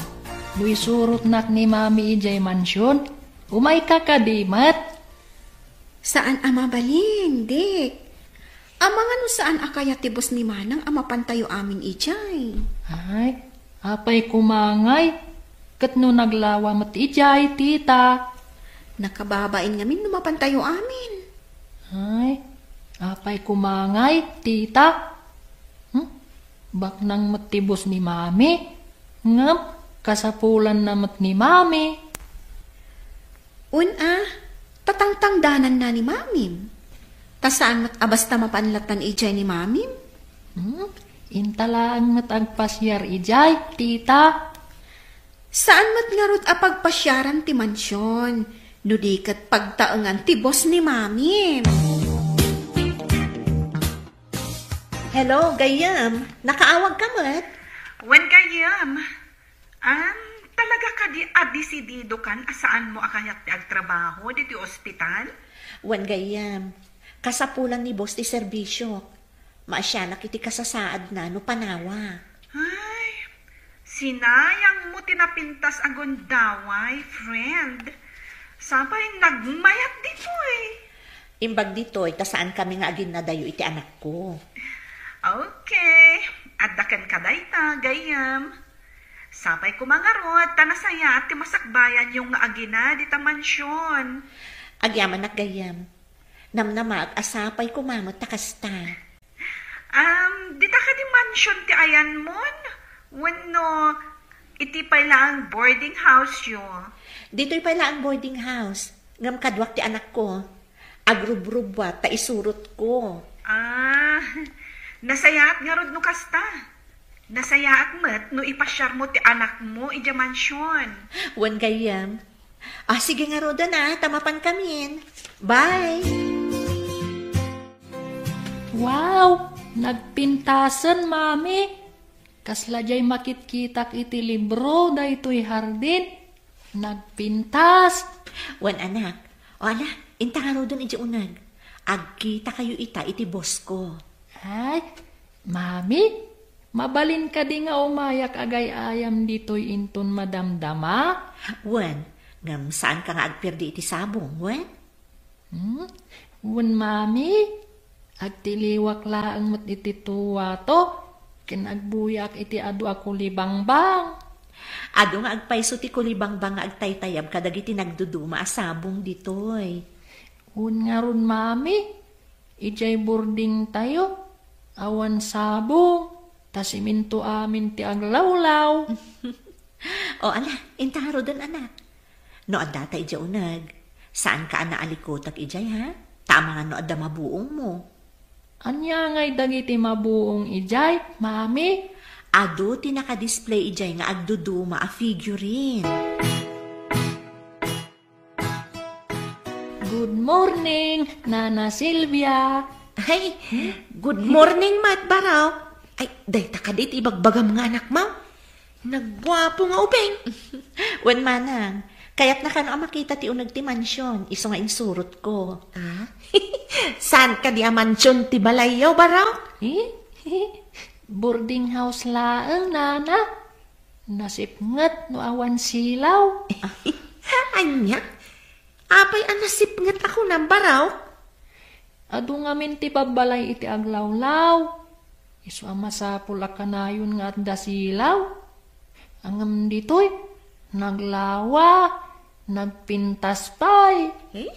no isurotnak ni Mami idiay mansion, umayka kadi met? Saan a mabalin, Dick. Amangan no saan a kayat ti boss ni Manang a mapantayo amin idiay. Ay, apay koma ngay, ket no naglawa met idiay, tita? Nakababain ngamin no mapantayo amin. Ay, apay koma ngay, tita? Hmm? Baknang met ti boss ni Mami. Ngem, kasapulanna met ni Mami. Wen a, tatangtangdananna ni Mamim. Ta saan met a basta mapan lattan idiay ni Mamim? Hmm? Inta laeng met agpasiar idiay, tita. Saan met ngarud a pagpasiaran ti mansion, no di ket pagtaengan ti boss ni Mamim. Hello, gayyem. Nakaawag ka met? Wen, gayyem. Am, talaga kadi a desidido kan a saan mo a kayat ti agtrabaho ditoy ospital? Wen, gayyem. Kasapulan ni boss ti serbisio. Maasianak iti kasasaadna no panawak. Ay, sinayang mo ti napintas a gundaway, friend. Sapay nagmayat ditoy. Imbag ditoy, ta saan kami nga aginnadayo iti anakko. Okay. Adda kenka dayta, gayyem. Sapay koma ngarud, ta nasayaat ti masakbayanyo nga agina dita mansion. Agyamanak, gayyem. Namnamaek a sapay koma met ta kasta. Um, dita kadi mansion ti ayanmon? Wenno iti pay laeng boarding house yo? Ditoy pay laeng boarding house. Ngem kaduak ti anakko. Agrubrubbuat ta isurotko. Ah, nasayaat ngarud no kasta. Nasayaat met no ipasiarmo ti anakmo idiay mansion. Wen, gayyem. Ah, sige ngaruden a, ta mapankamin. Bye! Wow! Nagpintasen, Mami! Kasla diay makitkitak iti libro daytoy hardin. Nagpintas! Wen, anak. O ala, inta ngaruden idiay uneg. Agkitakayo ita iti bossko. Ay, Mami, mabalin kadi nga umayak agay-ayam ditoy inton madamdama? Wen, ngem saanka nga agperdi iti sabong, wen? Hmm? Wen, Mami, agtiliwak laeng met iti tuwato, ken agbuyaak iti adu a kulibangbang. Adu nga agpayso ti kulibangbang nga agtaytayab kadagiti nagduduma a sabong ditoy. Wen ngarud, Mami, idiay boardingtayo, awan sabong, ta simento amin ti aglawlaw. O ala, inta ngaruden, anak. No addata idiay uneg, saanka a naalikutek idiay, ha? Ta amangan no adda mabuongmo. Ania ngay dagiti mabuong idiay, Mami? Adu ti nakadisplay idiay nga agduduma a figurine. Good morning, Nana Silvia. Ay, good morning met, Baro. Ay, dayta kadi ti ibagbagam nga anakmo? Nagguapo nga ubing. Wen, manang, kayatna kano a makita ti uneg ti mansion, isu nga insurotko. Ah? Saan kadi a mansion ti balayyo, Baro? Eh? Boarding house laeng, Nana. Nasipnget no awan silaw. Ania? Apay a nasipnget a kunam, Baro? Adu ngamin ti babbalay iti aglawlaw. Isu a masapul a kanayon nga adda silaw. Ngem ditoy, naglawa, nagpintas pay. Eh?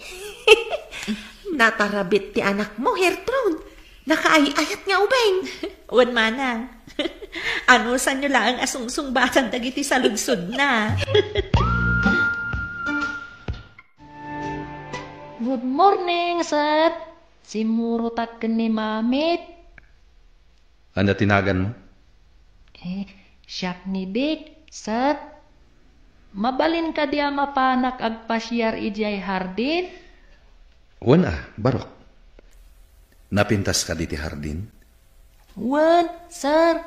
Natarabit ti anakmo, Gertrude. Nakaay-ayat nga ubing. Wen, manang. Anusanyo laeng a sungsungbatan dagiti saludsodna. Good morning, Seth. Simmurotak ken ni Mamit. Ania ti naganmo? Eh, siak ni Dick, Seth. Mabalin kadi a mapanak agpasiar idiay hardin? Wen a, Barok. Napintas kadi ti hardin? Wen, sir.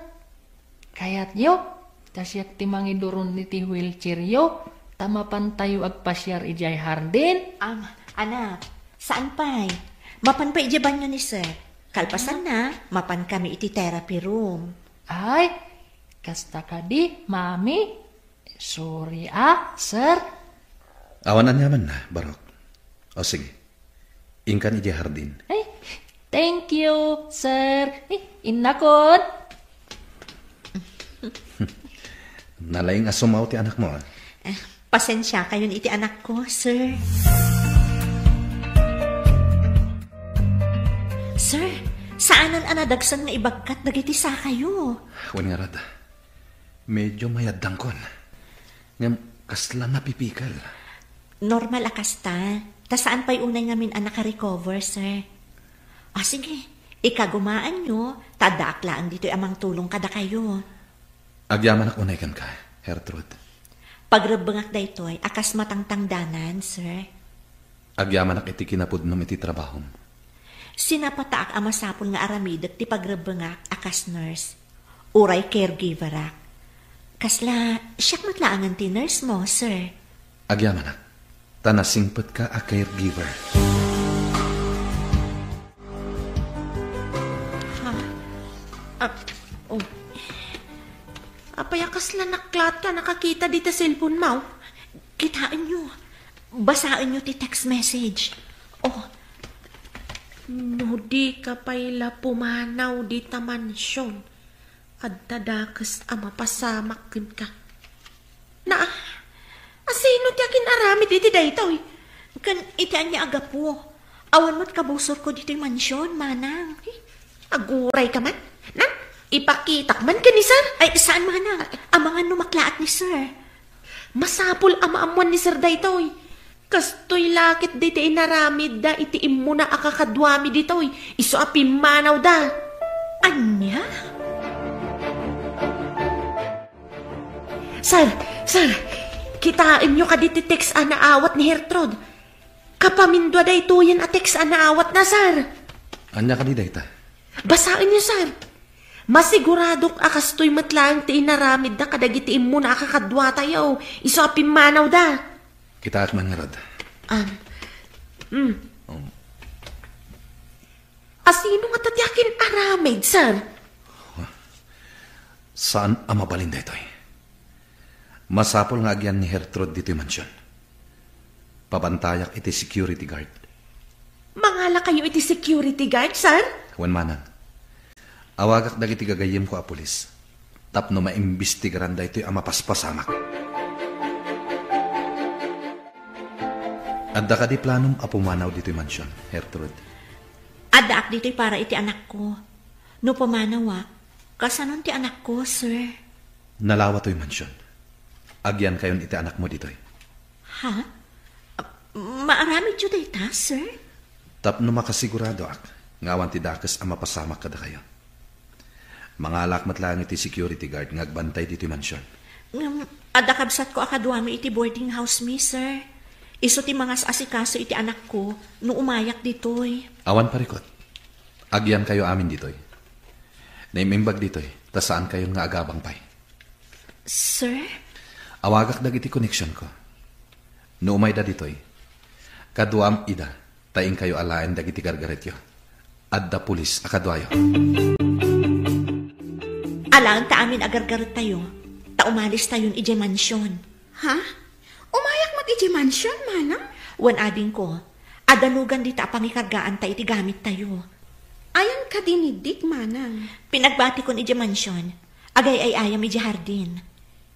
Kayatyo, ta siak ti mangiduron iti wheelchairyo, ta mapantayo agpasiar idiay hardin? Am, anak, saan pay? Mapan pay idiay banio ni sir. Kalpasanna, mapan kami iti therapy room. Ay, kasta kadi, mami. Sorry a, sir. Awan aniamanna, Barok. O sige, inkan idiay hardin. Ay, thank you, sir. Ay, innakon. Nalaing a sumaw ti anakmo, a. Eh, pasensiakayon iti anakko, sir. Sir, saanen a nadagsen nga ibagkat dagiti sakayo. Wen ngarud, medyo mayaddangkon. Ngem kasla napipikel. Normal a kasta. Ta saan pay unay ngamin a nakarecover, sir. Ah, sige. Ikagumaanyo, ta addaak laeng ditoy a mangtulong kadakayo. Agyamanak unay kenka, Gertrude. Pagrebbengak daytoy a kas matangtangdanan, sir. Agyamanak iti kinapudnom iti trabahom. Sinapataak a masapul nga aramidek ti pagrebbengak a kas nurse. Uray caregiverak. Kasla, siak met laengen ti nurse mo, sir. Agyamanak, ta nasingpetka a caregiver. Ha? Ah, oh. Apay a kasla naklaat ka nakakita dita cellphone mo? Kitaenyo. Basaenyo ti text message. Oh. No di ka pay la pumanaw dita mansion, adda dakes a mapasamak kenka. Na, asino ti akin-aramid iti daytoy? Ken iti ania a gapu? Awan met kabusorko ditoy mansion, manang. Eh, aguray ka man? Na, ipakitak man ken ni sir? Ay, saan, manang? Amangan no maklaat ni sir. Masapul a maammuan ni sir daytoy. Kastoy la ket daytoy inaramidda iti immuna a kakaduami ditoy, isu a pimmanawda. Ania? Sir, sir, kitaenyo kadi ti text a naawat ni Gertrude? Kapamindua daytoyen a text a naawatna, sir. Ania kadi dayta? Basaenyo, sir. Masiguradok a kastoy met laeng ti inaramidda kadagiti immuna a kakaduatayo, isu a pimmanawda. Kitaek man ngarud. Um, mm. Um. Asino ngata ti akin-aramid, sir? Saan a mabalin daytoy. Masapul nga agyan ni Gertrude ditoy mansion. Pabantayak iti security guard. Mangalakayo iti security guard, sir? Wen manang. Awagak dagiti gagayyemko a pulis tapno maimbestigaran daytoy a mapaspasamak. Adda kadi planom a pumanaw ditoy mansion, Gertrude? Addaak ditoy para iti anakko. No pumanawak, kasanon ti anakko, sir? Nalawa toy mansion. Agyankayon iti anakmo ditoy. Ha? Maaramidyo dayta, sir? Tapno makasiguradoak nga awan ti dakes a mapasamak kadakayo. Mangalaak met laeng iti security guard nga agbantay ditoy mansion. Ngem, adda kabsatko a kaduami iti boarding house mi, sir. Isu ti mangas-asikaso iti anakko no umayak ditoy. Awan parikut. Agyankayo amin ditoy. Naim-imbag ditoy, ta saankayon nga agabang pay. Sir? Awagak dagiti connection ko. No umayda ditoy, kaduam ida, ta inkayo alaen dagiti gargaretyo. Adda pulis a kaduayo. Alaen ta amin a gargarettayo, ta umalistayon idiay mansion. Ha? Umayak met idiay mansion, manang? Wen adingko, adda lugan dita a pangikargaanta iti gamittayo. Ayan kadi ni Dick, manang? Pinagbatikon idiay mansion. Agay-ay-ayam idiay hardin.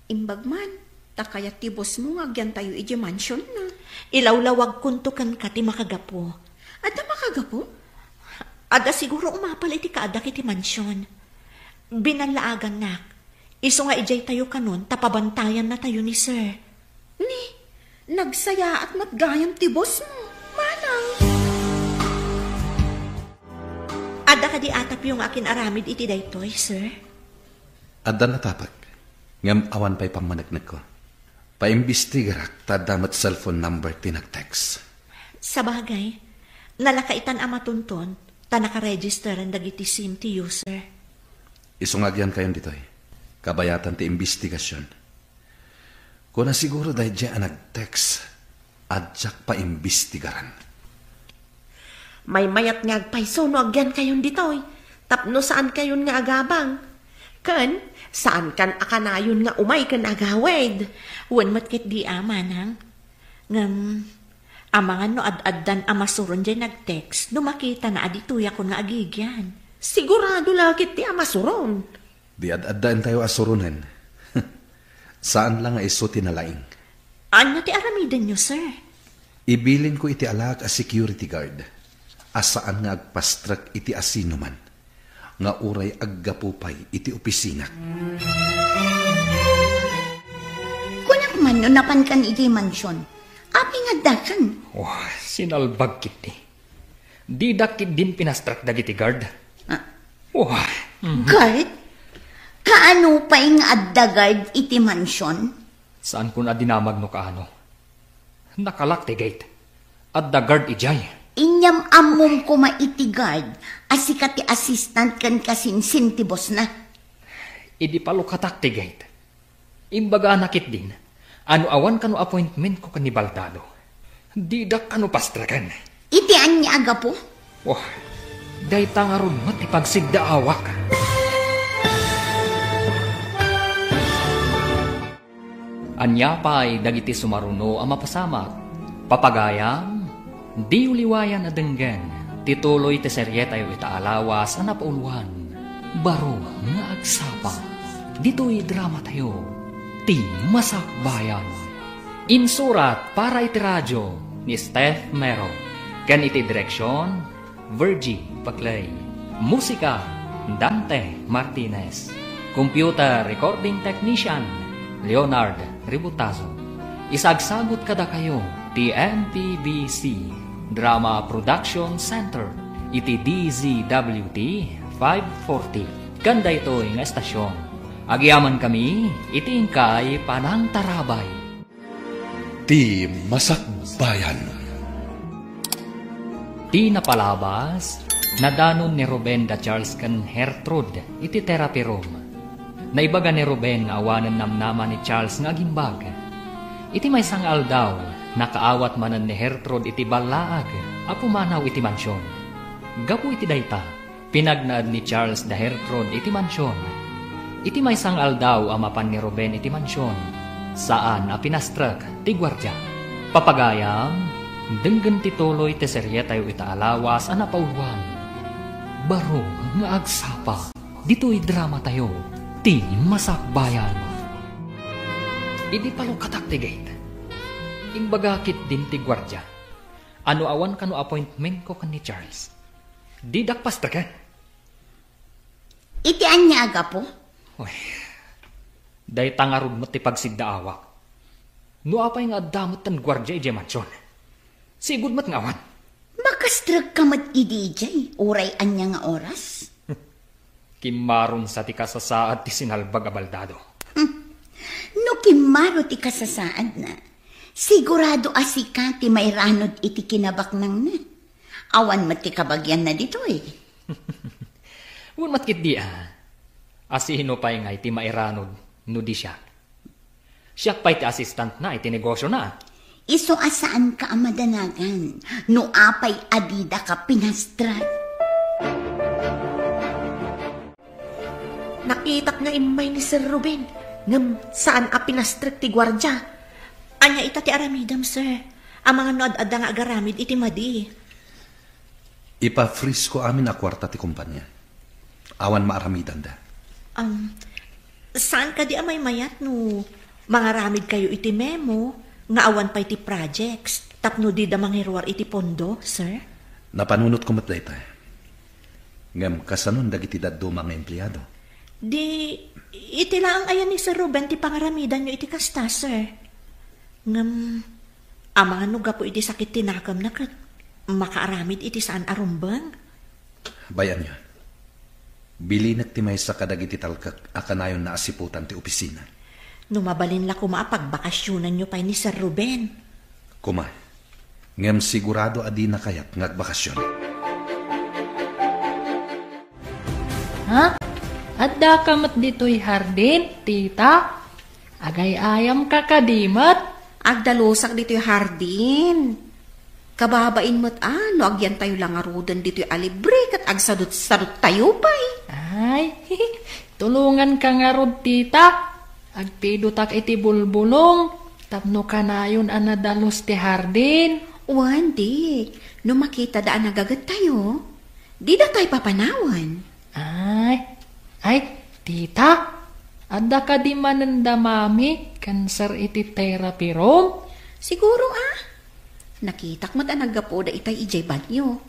Imbag man, ta kayat ti boss mo nga agyantayo idiay mansion na. Ilawlawagkonto kenka ti makagapu. Adda makagapu? Adda siguro umapal iti kaaddak iti mansion. Binallaagannak. Isu nga idiay tayo kanon ta pabantayannatayo ni sir. Ni, nagsayaat met gayam ti boss mo, manang. Adda kadi atapyo nga akin-aramid iti daytoy, sir? Addan atapek, ngem awan pay pammaneknekko. Paimbestigarak ta adda met cellphone number ti nag-text. Sabagay, nalakaitan a matunton, ta nakaregisteran dagiti sim ti user. Isu nga agyankayon ditoy, kabayatan ti imbestigasion. Kuna siguro daydiay a nag-text, a diak paimbestigaran. Maymayat nga agpayso no agyankayon ditoy, tapno saankayon nga agabang. Ken, saankan a kanayon nga umay ken agawid. Wen met ketdi a, manang. Ngem, amangan no ad-addan a masuron diay nag-text no makitana a ditoyakon nga agigyan. Sigurado la ketdi a masuron. Di ad-addaentayo a suronen. Saan la nga isu ti nalaing. Ania ti aramidenyo, sir? Ibilinko iti alaak a security guard a saan nga agpastrek iti asinoman nga uray aggapu pay iti opisinak. Kunak man no napankan idiay mansion. Apay nga addakan? Oh, sinalbag ketdi. Didak ketdin pinastrek dagiti guard. Ah. Oh. Guard? Kaano pay nga adda guard iti mansion? Saankon a dinamag no kaano. Nakalak ti gate. Adda guard idiay. Inyam-ammom koma iti guard a sika ti assistant ken kasinsin ti bossna. Idi palukatak ti gate, imbagana ketdin a no awan kano appointmentko ken ni Baldado, didak kano pastreken. Iti ania a gapu? Oh, dayta ngarud met ti pagsiddaawak. Ania pay dagiti sumaruno a mapasamak? Papagayam, diyo liwayan a denggen ti tuloy ti serietayo ita a lawas a napauluan, Baro nga Agsapa. Ditoy dramatayo, Ti Masakbayan. Insurat para iti radio ni Steph Mero, ken iti direksion, Virgie Paclay. Musika, Dante Martinez. Computer recording technician, Leonard Ributazo. Isagsagut kadakayo ti M P B C Drama Production Center iti D Z W T five forty. Ken daytoy nga estasion, agyamankami iti inkay panangtarabay. Ti Masakbayan. Ti napalabas, nadanon ni Ruben da Charles ken Gertrude iti therapy room. Naibaga ni Ruben nga awanen namnama ni Charles nga agimbag. Iti maysa nga aldaw, nakaawat manen ni Gertrude iti ballaag a pumanaw iti mansion. Gapu iti dayta, pinagnaed ni Charles da Gertrude iti mansion. Iti maysa nga aldaw a mapan ni Ruben iti mansion, saan a pinastrek ti guardia. Papagayam, denggen ti tuloy ti serietayo ita a lawas a napauluan, Baro nga Agsapa. Ditoy dramatayo, Ti Masakbayan. Idi palukatak ti gate, imbaga ketdin ti guardia a no awan kano appointmentko ken ni Charles, didak pastreken. Iti ania a gapu? Uy, dayta ngarud met ti pagsiddaawak. No apay nga adda met ti guardia idiay mansion, sigud met nga awan. Makastrekka met idi idiay, uray ania nga oras? Kimmaron sa ti kasasaad ti sinalbag a baldado. Hmm. No kimmaro ti kasasaadna, sigurado a sika ti mairanod iti kinabaknangna. Awan met ti kabagianna ditoy. Wen met ketdi a, a sino pay ngay ti mairanod no di siak? Siak pay ti assistantna iti negosiona. Isu a saanka a madanagan no apay a didaka pinastrek. Nakitak nga immay ni Sir Ruben, ngem saan a pinastrek ti guardia. Ania ita ti aramidem, sir? Amangan no ad-adda nga agaramid iti madi. Ipa-freeze ko amin a kuarta ti kompania. Awan maaramidanda. Um, saan kadi a maymayat no mangaramidkayo iti memo nga awan pay ti projects tapno dida mangiruar iti pondo, sir? Napanunotko met dayta. Ngem kasanon dagiti dadduma nga empleado? Di, iti laeng aya ni Sir Ruben ti pangaramidanyo iti kasta, sir. Ngem, amangan no gapu iti sakit ti nakemna ket makaaramid iti saan a rumbeng? Bay-anyon. Bilinek ti maysa kadagiti talkek a kanayon naasiputan ti opisina. No mabalin la koma a pagbakasionanyo pay ni Sir Ruben. Koma, ngem sigurado a dina kayat nga agbakasion. Ha? Addaka met ditoy hardin, tita? Agay-ayamka kadi met? Agdalusak ditoy hardin. Kababain met a, no agyantayo la ngaruden ditoy a libre ket agsadut-saduttayo pay. Ay, tulonganka ngarud, tita. Agpidotak iti bulbulong tapno kanayon a nadalus ti hardin. Wen, di. No makitada a nagagettayo, dida tay papanawen. Ay, ay, tita, adda kadi manen da mami ken sir iti therapy room? Siguro a. Nakitak met a naggapuda itay idiay banyo.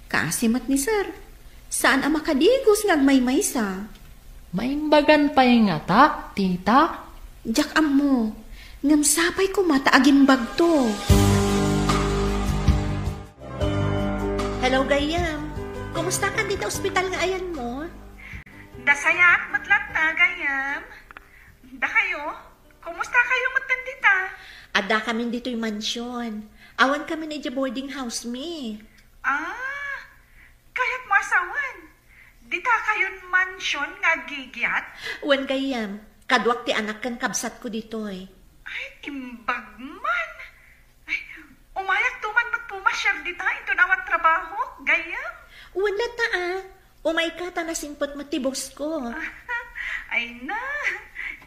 Kaasi met ni sir. Saan a makadigos nga agmaymaysa. Maimbagan pay ngata, tita? Diak ammo. Ngem sapay koma ta agimbagto. Hello, gayyem. Kumusta kan dita ospital nga ayanmo? Nasayaat met latta, gayyem. Dakayo? Kumusta kayo met dita? Adda kamin ditoy mansion. Awan kamin idiay boarding house mi. Ah, kayatmo a sawen. Dita kayon mansion nga agigiat? Wen, gayyem. Kaduak ti anak ken kabsatko ditoy. Ay, imbag man. Ay, umayakto man met pumasiar dita inton awan trabaho, gayyem? Wen latta a. Umayka ta nasingpet met ti boss ko. Ay na,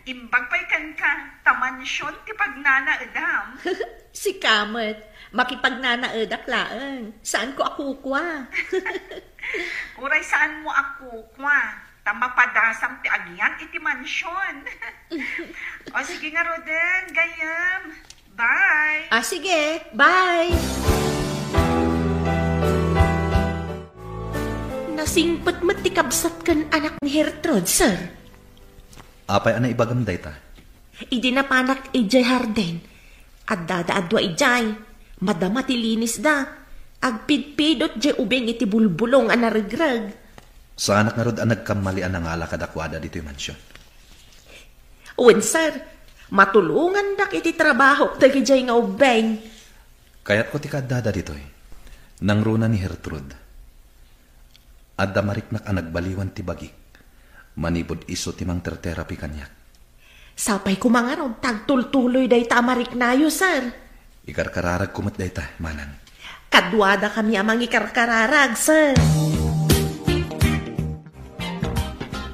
imbag pay kenka, ta mansion ti pagnanaedam. Sika met, makipagnanaedak laeng. Saanko a kukua. Uray saanmo a kukua, ta mapadasam ti agian iti mansion. O sige ngaruden, gayyem. Bye. Ah, sige. Bye. Nasingpet met ti kabsat ken anak ni Gertrude, sir. Apay a naibagam dayta? Idi napanak idiay hardin, addada a dua idiay. Madama ti linisda. Agpidpidot diay ubing iti bulbulong a naregreg. Saanak ngarud a nagkammali a nangala kadakuada ditoy mansion? Wen, sir. Matulongandak iti trabahok dagidiay nga ubbing. Kayatko ti kaaddada ditoy. Nangruna ni Gertrude. Adda mariknak a nagbaliwan ti bagik. Manipud isu ti mangterterapi kaniak. Sapay koma ngarud ta agtultuloy dayta a mariknayo, sir. Ikarkararagko met dayta, manang. Kaduadakami a mangikarkararag, sir.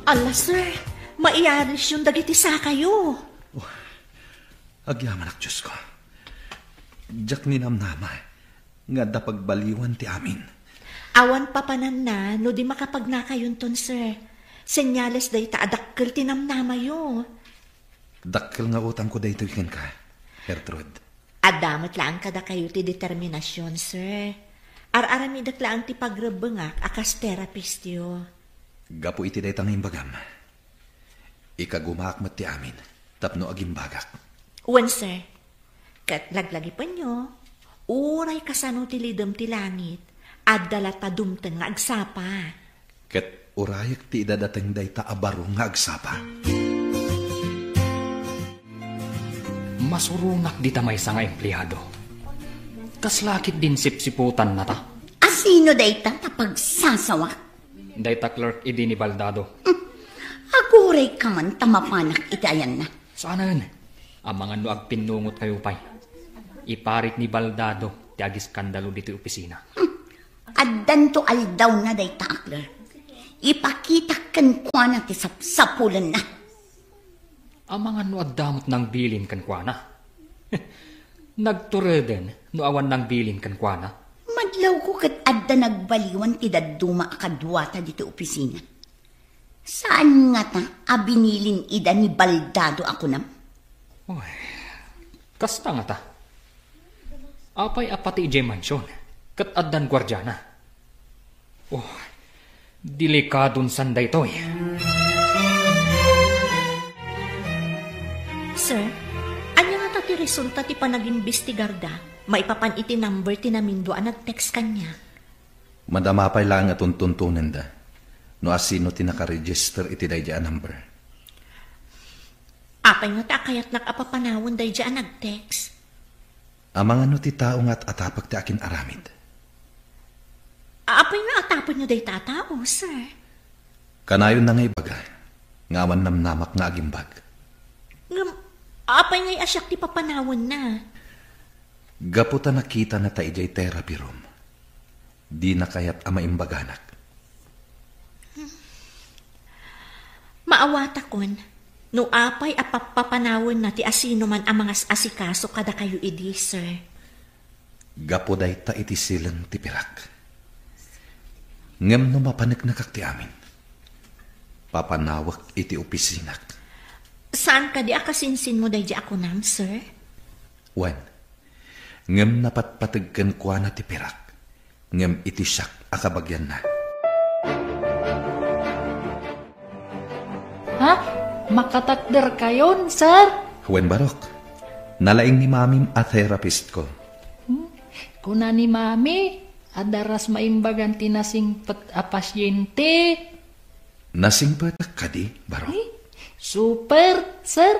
Ala, sir, maiarisyon dagiti sakayo. Oh, agyamanak, Diosko. Diak ninamnama nga adda pagbaliwan ti amin. Awan papananna no di makapagnakayonton, sir. Senyales dayta a dakkel ti namnamayo. Dakkel nga utangko daytoy kenka, Gertrude. Adda met laeng kadakayo ti determinasion, sir. Ar-aramidek laeng ti pagrebbengak a kas therapistyo. Gapu iti dayta nga imbagam, ikagumaak met ti amin tapno agimbagak. Wen, sir. Ket laglagipenyo, uray kasano ti lidem ti langit, adda latta dumteng nga agsapa. Ket urayek ti idadateng dayta a baro nga agsapa. Masuronak dita maysa nga empleado. Kasla ketdin sipsiputannata. Asino dayta ta pagsasawak? Dayta clerk idi ni Baldado. Agurayka man ta mapanak iti ayanna. Saanen. Amangan no agpinnungotkayo pay. Iparit ni Baldado ti agiskandalo ditoy opisina. Addanto aldawna dayta a clerk. Ipakitak kenkuana ti sapsapulenna. Amangan no adda met nangbilin kenkuana. Nagtureden no awan nangbilin kenkuana. Madlawko ket adda nagbaliwan ti dadduma a kaduata ditoy opisina. Saan ngata a binilin ida ni Baldado a kunam? Oy, kasta ngata. Apay a pati idiay mansion, ket addan guardiana? Oh, delikadon san daytoy. Sir, ania ngata ti resulta ti panagimbestigarda maipapan iti number ti namindua a nag-text kaniak? Madama pay laeng a tuntuntonenda no asino ti nakaregister iti daydi a number. Apay ngata a kayatnak a papanawen daydiay a nag-text? Amangan no ti tao nga at-atapek ti akin-aramid. Apay nga atapenyo dayta a tao, sir? Kanayon na nga ibaga nga awan namnamak nga agimbag. Ngem, apay ngay a siak ti papanawenna? Gapu ta nakitana ta idiay therapy room, dina kayat a maimbaganak. Maawatakon no apay a pappapanawenna ti asinoman a mangas-asikaso kadakayo idi, sir. Gapu dayta iti silen ti pirak. Ngem no mapaneknekak ti amin, papanawek iti opisinak. Saan kadi a kasinsinmo daydi a kunam, sir? Wen, ngem napatpateg kenkuana ti pirak, ngem iti siak a kabagianna. Ha? Makatakderkayon, sir? Wen, Barok. Nalaing ni Mamim a therapist ko. Hmm? Kuna ni Mami, adda ras maimbagan ti nasingpet a pasyente. Nasingpetak kadi, Barok? Eh, super, sir.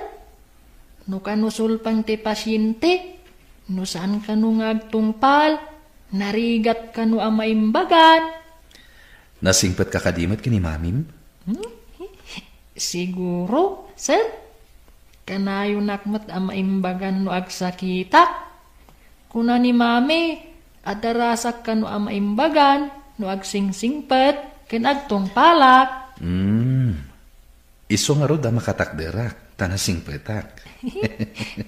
No kano sulpang ti pasyente, no saan kano nga agtungpal, narigat kano a maimbagan. Nasingpetka kadi met ken ni Mamim? Hmm? Siguro, sir. Kanayonak met a maimbagan no agsakitak. Kuna ni Mami, adda rasak kano a maimbagan no agsingsingpet ken agtungpalak. Hmm. Isu ngarud a makatakderak, ta nasingpetak.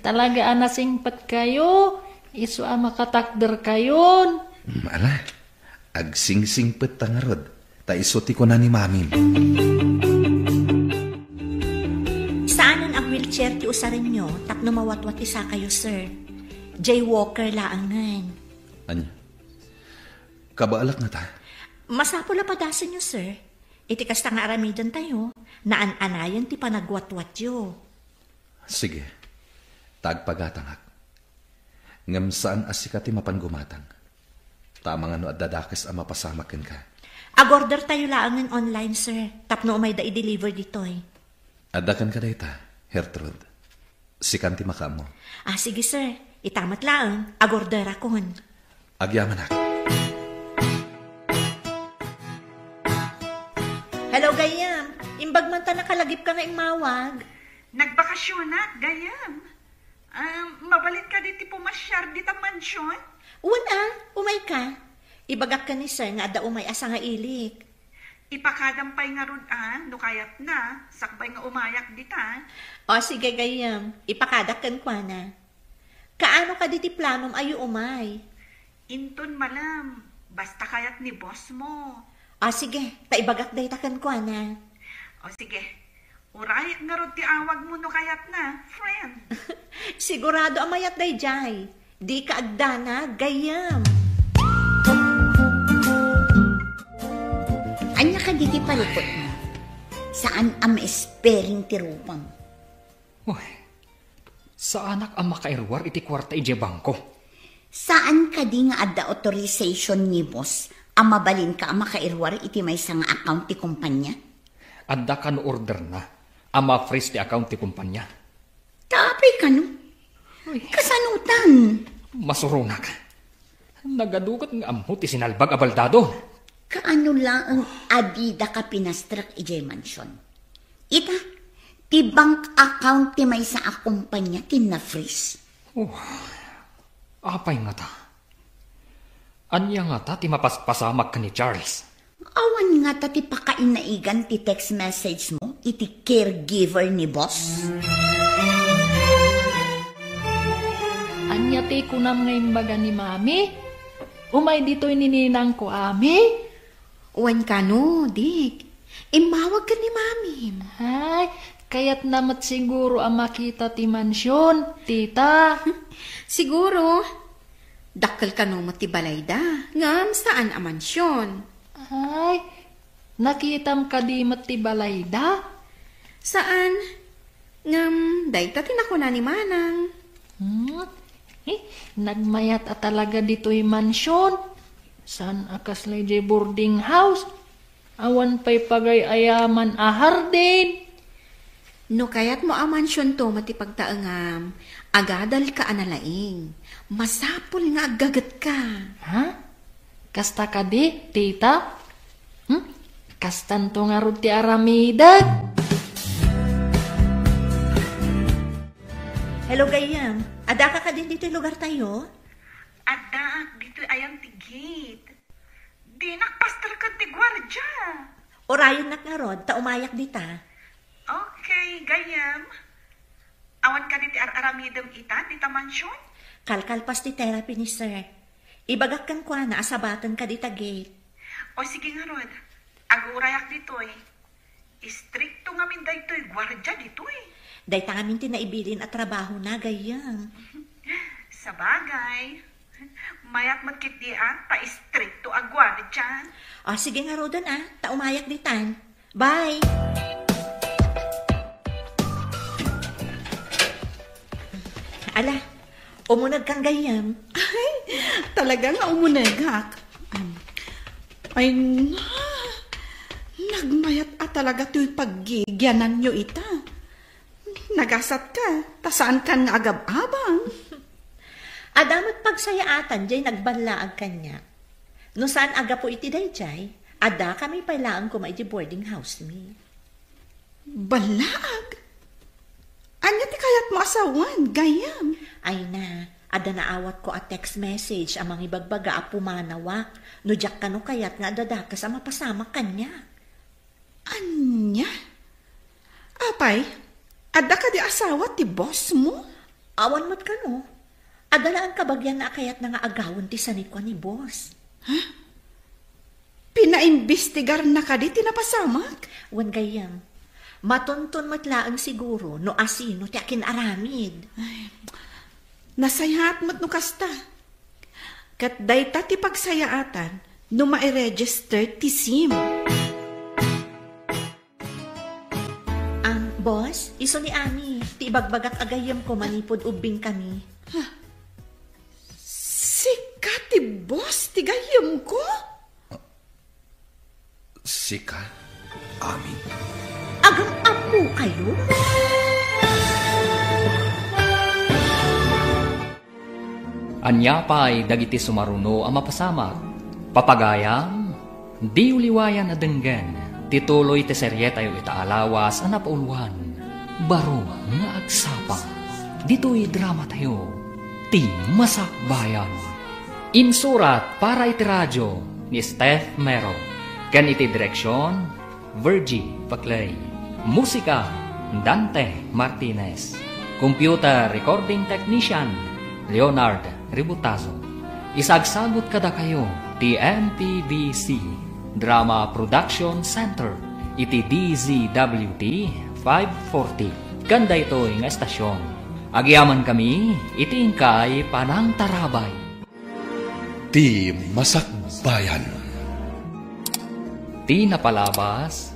Talaga a nasingpetkayo, isu a makatakderkayon. Hmm, ala, agsingsingpet ta ngarud, ta isu ti kuna ni Mamim. Saanen a wheelchair ti usarenyo tapno mawatwat isakayo, sir. Jaywalker laengen. Ania? Kabaelak ngata? Masapul a padasenyo, sir. Iti kasta nga aramidentayo, naan-anayen ti panagwatwatyo. Sige, ta agpagatangak. Ngem saan a sika ti mapan gumatang. Ta amangan no adda dakes a mapasamak kenka. Agordertayo laengen online, sir, tapno umayda i-deliver ditoy. Adda kenka dayta, Gertrude. Sikan ti makaammo. Ah, sige, sir. Ita met laeng, agorderakon. Agyamanak. Hello, gayyem. Imbag man ta nakalagipka nga immawag. Nagbakasionak, gayyem. Um, mabalinka ditoy pumasyar dita mansion? Wen a, umayka. Ibagak ken ni sir nga adda umay a sangailik. Ipakadam pay ngarud a, no kayatna, sakbay nga umayak dita. O, sige, gayyem. Ipakadak kenkuana. Kaano kadi ti planom a umay? Inton malem, basta kayat ni boss mo. O, sige, ta ibagak dayta kenkuana. O, sige. Urayek ngarud ti awagmo no kayatna, friend. Sigurado a mayat daydiay. Dika agdanag, gayyem. Ania kadi ti parikutmo? Saan a maespering ti rupam? Uy, saanak a makairuar iti kuarta idiay bangko. Saan kadi nga adda authorization ni boss a mabalinka a makairuar iti maysa nga account ti kumpanya? Adda kano orderna a ma-freeze ti account ti kumpanya. Ta apay kano? Uy. Kasanotan? Masuronak. Nagadu ket nga ammo ti sinalbag a baldado. Kaano laeng a didaka pinastrek idiay mansion? Ita, ti bank account ti maysa a kumpanya ti na-freeze. Oh, apay ngata? Ania ngata ti mapaspasamak ken ni Charles? Awan ngata ti pakainaigan ti text message mo iti caregiver ni boss? Ania ti kunam nga imbaga ni Mami? Umay ditoy ni ninangko, Ami? Wen kano, Dick. Immawag ken ni Mamim. Ay, kayatna met siguro a makita ti mansion, tita. Siguro. Dakkel kano met ti balayda, ngem saan a mansion. Ay, nakitam kadi met ti balayda? Saan. Ngem dayta ti nakuna ni Manang. Hmm? Eh, nagmayat a talaga ditoy mansion. Saan a kasla idiay boarding house? Awan pay pagay-ayaman a hardin. No kayatmo a mansionto met ti pagtaengam, agadalka a nalaing. Masapul nga aggagetka. Ha? Kasta kadi, tita? Hmm? Kastanto ngarud ti aramidek? Hello, gayyem. Addaka kadin ditoy lugartayo? Addaak ditoy ayan ti gate. Dinak pasterken ti guardia. Urayennak ngarud, ta umayak dita. Okay, gayyem. Awan kadi ti ar-aramidem ita, dita mansion? Kalkalpas ti therapy ni sir. Ibagak kenkuana a sabatenka dita gate. O sige ngarud, agurayak ditoy. Istrikto ngamin daytoy guardia ditoy. Dayta ngamin ti naibilin a trabahona, gayyem. Sabagay. Mayat met ketdi a, ta istrikto a guardia. O, sige ngaruden a, ta umayak ditan. Bye! Ala, umunegkan gayyem. Ay, talaga nga umunegak. Ay, na, nagmayat a talaga toy paggigiananyo ita. Nagasatka, ta saankan nga agab-abang. Adda met pagsayaatan jay nagballaag kaniak. No saan a gapu iti dayjay, addakami pay laeng koma iti boarding house mi. Ballaag? Ania ti kayatmo a sawen, gayyem? Ay na, adda naawatko a text message a mangibagbaga a pumanawak no diak kano kayat nga adda dakes a mapasamak kaniak. Ania? Apay, adda kadi asawa ti boss mo? Awan met kano. Adda laeng kabagianna a kayatna nga agawen ti sanikua ni boss. Ha? Pinaimbestigarna kadi ti napasamak? Wen gayyem, matunton met laeng siguro no asino ti akin-aramid. Ay, nasayaat met no kasta. Ket dayta ti pagsayaatan no mairegister ti sim. Am, boss, isu ni Ami, ti ibagbagak a gayyemko manipud ubbingkami. Ha? Sika ti boss ti gayyemko? Sika, Ami? Agam-ammokayo? Ania pay dagiti sumaruno a mapasamak? Papagayam, diyo liwayan a denggen ti tuloy ti serietayo ita a lawas a napauluan, Baro nga Agsapa. Ditoy dramatayo, Ti Masakbayan. Insurat para iti radio ni Steph Mero, ken iti direksion, Virgie Paclay. Musika, Dante Martinez. Computer recording technician, Leonard Ributazo. Isagsagut kadakayo ti M P B C Drama Production Center iti D Z W T five forty. Ken daytoy nga estasion, agyamankami iti inkay panangtarabay. Ti Masakbayan. Ti napalabas,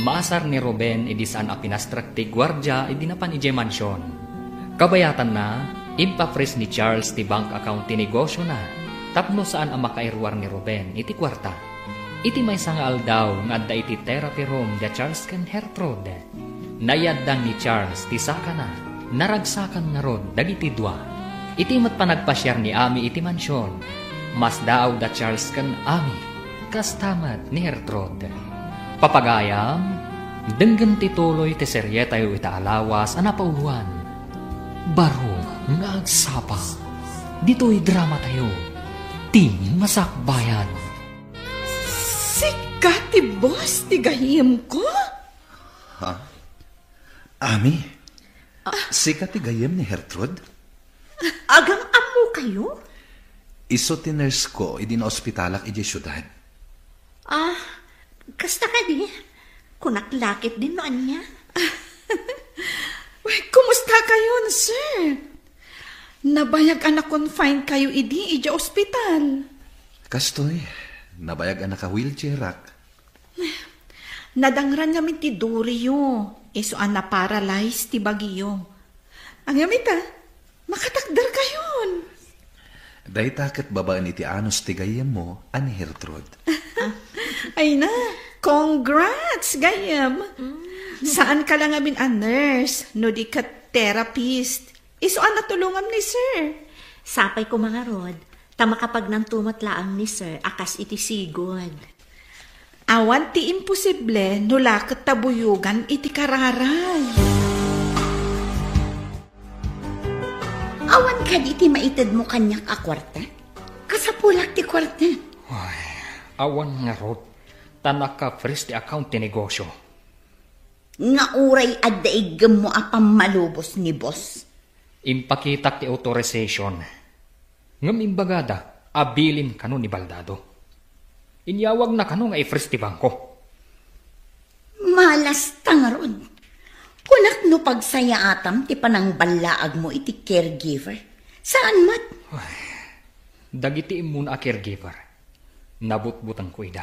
maasar ni Ruben idi saan a pinastrek ti guardia idi napan idiay mansion. Kabayatanna, impa-freeze ni Charles ti bank account ti negosiona tapno saan a makairuar ni Ruben iti kuarta. Iti maysa nga aldaw nga adda iti therapy room da Charles ken Gertrude, naiyaddang ni Charles ti sakana. Naragsakan ngarud dagiti dua. Iti met panagpasiar ni Ami iti mansion, masdaaw da Charles ken Ami, kasta met ni Gertrude. Papagayam, denggen ti tuloy ti serietayo ita a lawas a napauluan, Baro nga Agsapa. Ditoy dramatayo, Ti Masakbayan. Sika ti boss ti gayyemko? Ha? Ami? Ah. Sika ti gayyem ni Gertrude? Agam-ammokayo? Isu ti nurse ko idi naospitalak idiay siudad. Ah, kasta kadi? Kunak la ketdin no ania. Uy, kumusta kayon, sir? Nabayag a na-confine kayo idi idiay ospital. Kastoy, nabayag a naka-wheelchairak. Nadangran ngamin ti duriyo, isu a na-paralyze ti bagiyo. Ngem ita, makatakder kayon. Dayta ket babaen iti anus ti gayyemmo a ni Gertrude. Ay na, congrats, gayyem. Mm. Saanka la ngamin a nurse, no di ket therapist. Isu a natulongam ni sir. Sapay koma ngarud, ta makapagnanto met laeng ni sir a kas iti sigud. Awan ti imposible no la ket ta buyogan iti kararay. Awan kadi ti maitedmo kaniak a kuarta? Kasapulak ti kuarta. Ay, awan ngarud, ta naka-freeze ti account ti negosyo. Nga uray adda iggemmo a pammalubos ni boss. Impakitak ti authorization. Ngem imbagada a bilin kano ni Baldado. Inyawagna kano nga i-freeze ti bangko. Malas ta ngarud. Kunak no pagsayaatam ti panangballaagmo iti caregiver. Saan met? Ay, dagiti immuna a caregiver, nabutbutengko ida.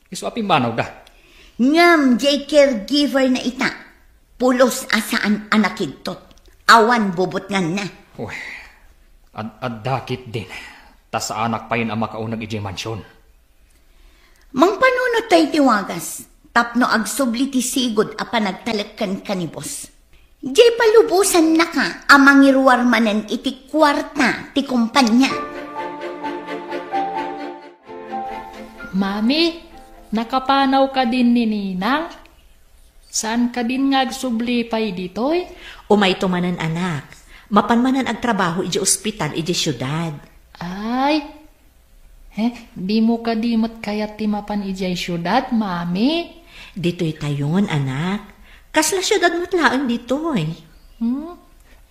Isu a pimmanawda. Ngem diay caregiver na ita, pulos a saan a nakidtot. Awan bubutnganna. Uy, ad-, adda ketdin, ta saanak payen a makauneg idiay mansion. Mangpanunot tayo ti wagas, tapno agsubli ti sigud a panagtalek kenka ni boss. Diay palubosannaka a mangiruar manen iti kuarta ti kumpania. Mami, nakapanaw kadin ni Ninang? Saan kadin nga agsubli pay ditoy? Umayto manen, anak. Mapan manen agtrabaho idiay ospital idiay siudad. Ay, eh, dimo kadi met kayat ti mapan idiay siudad, Mami? Ditoy tayon, anak. Kasla siudad met laeng ditoy. Hmm?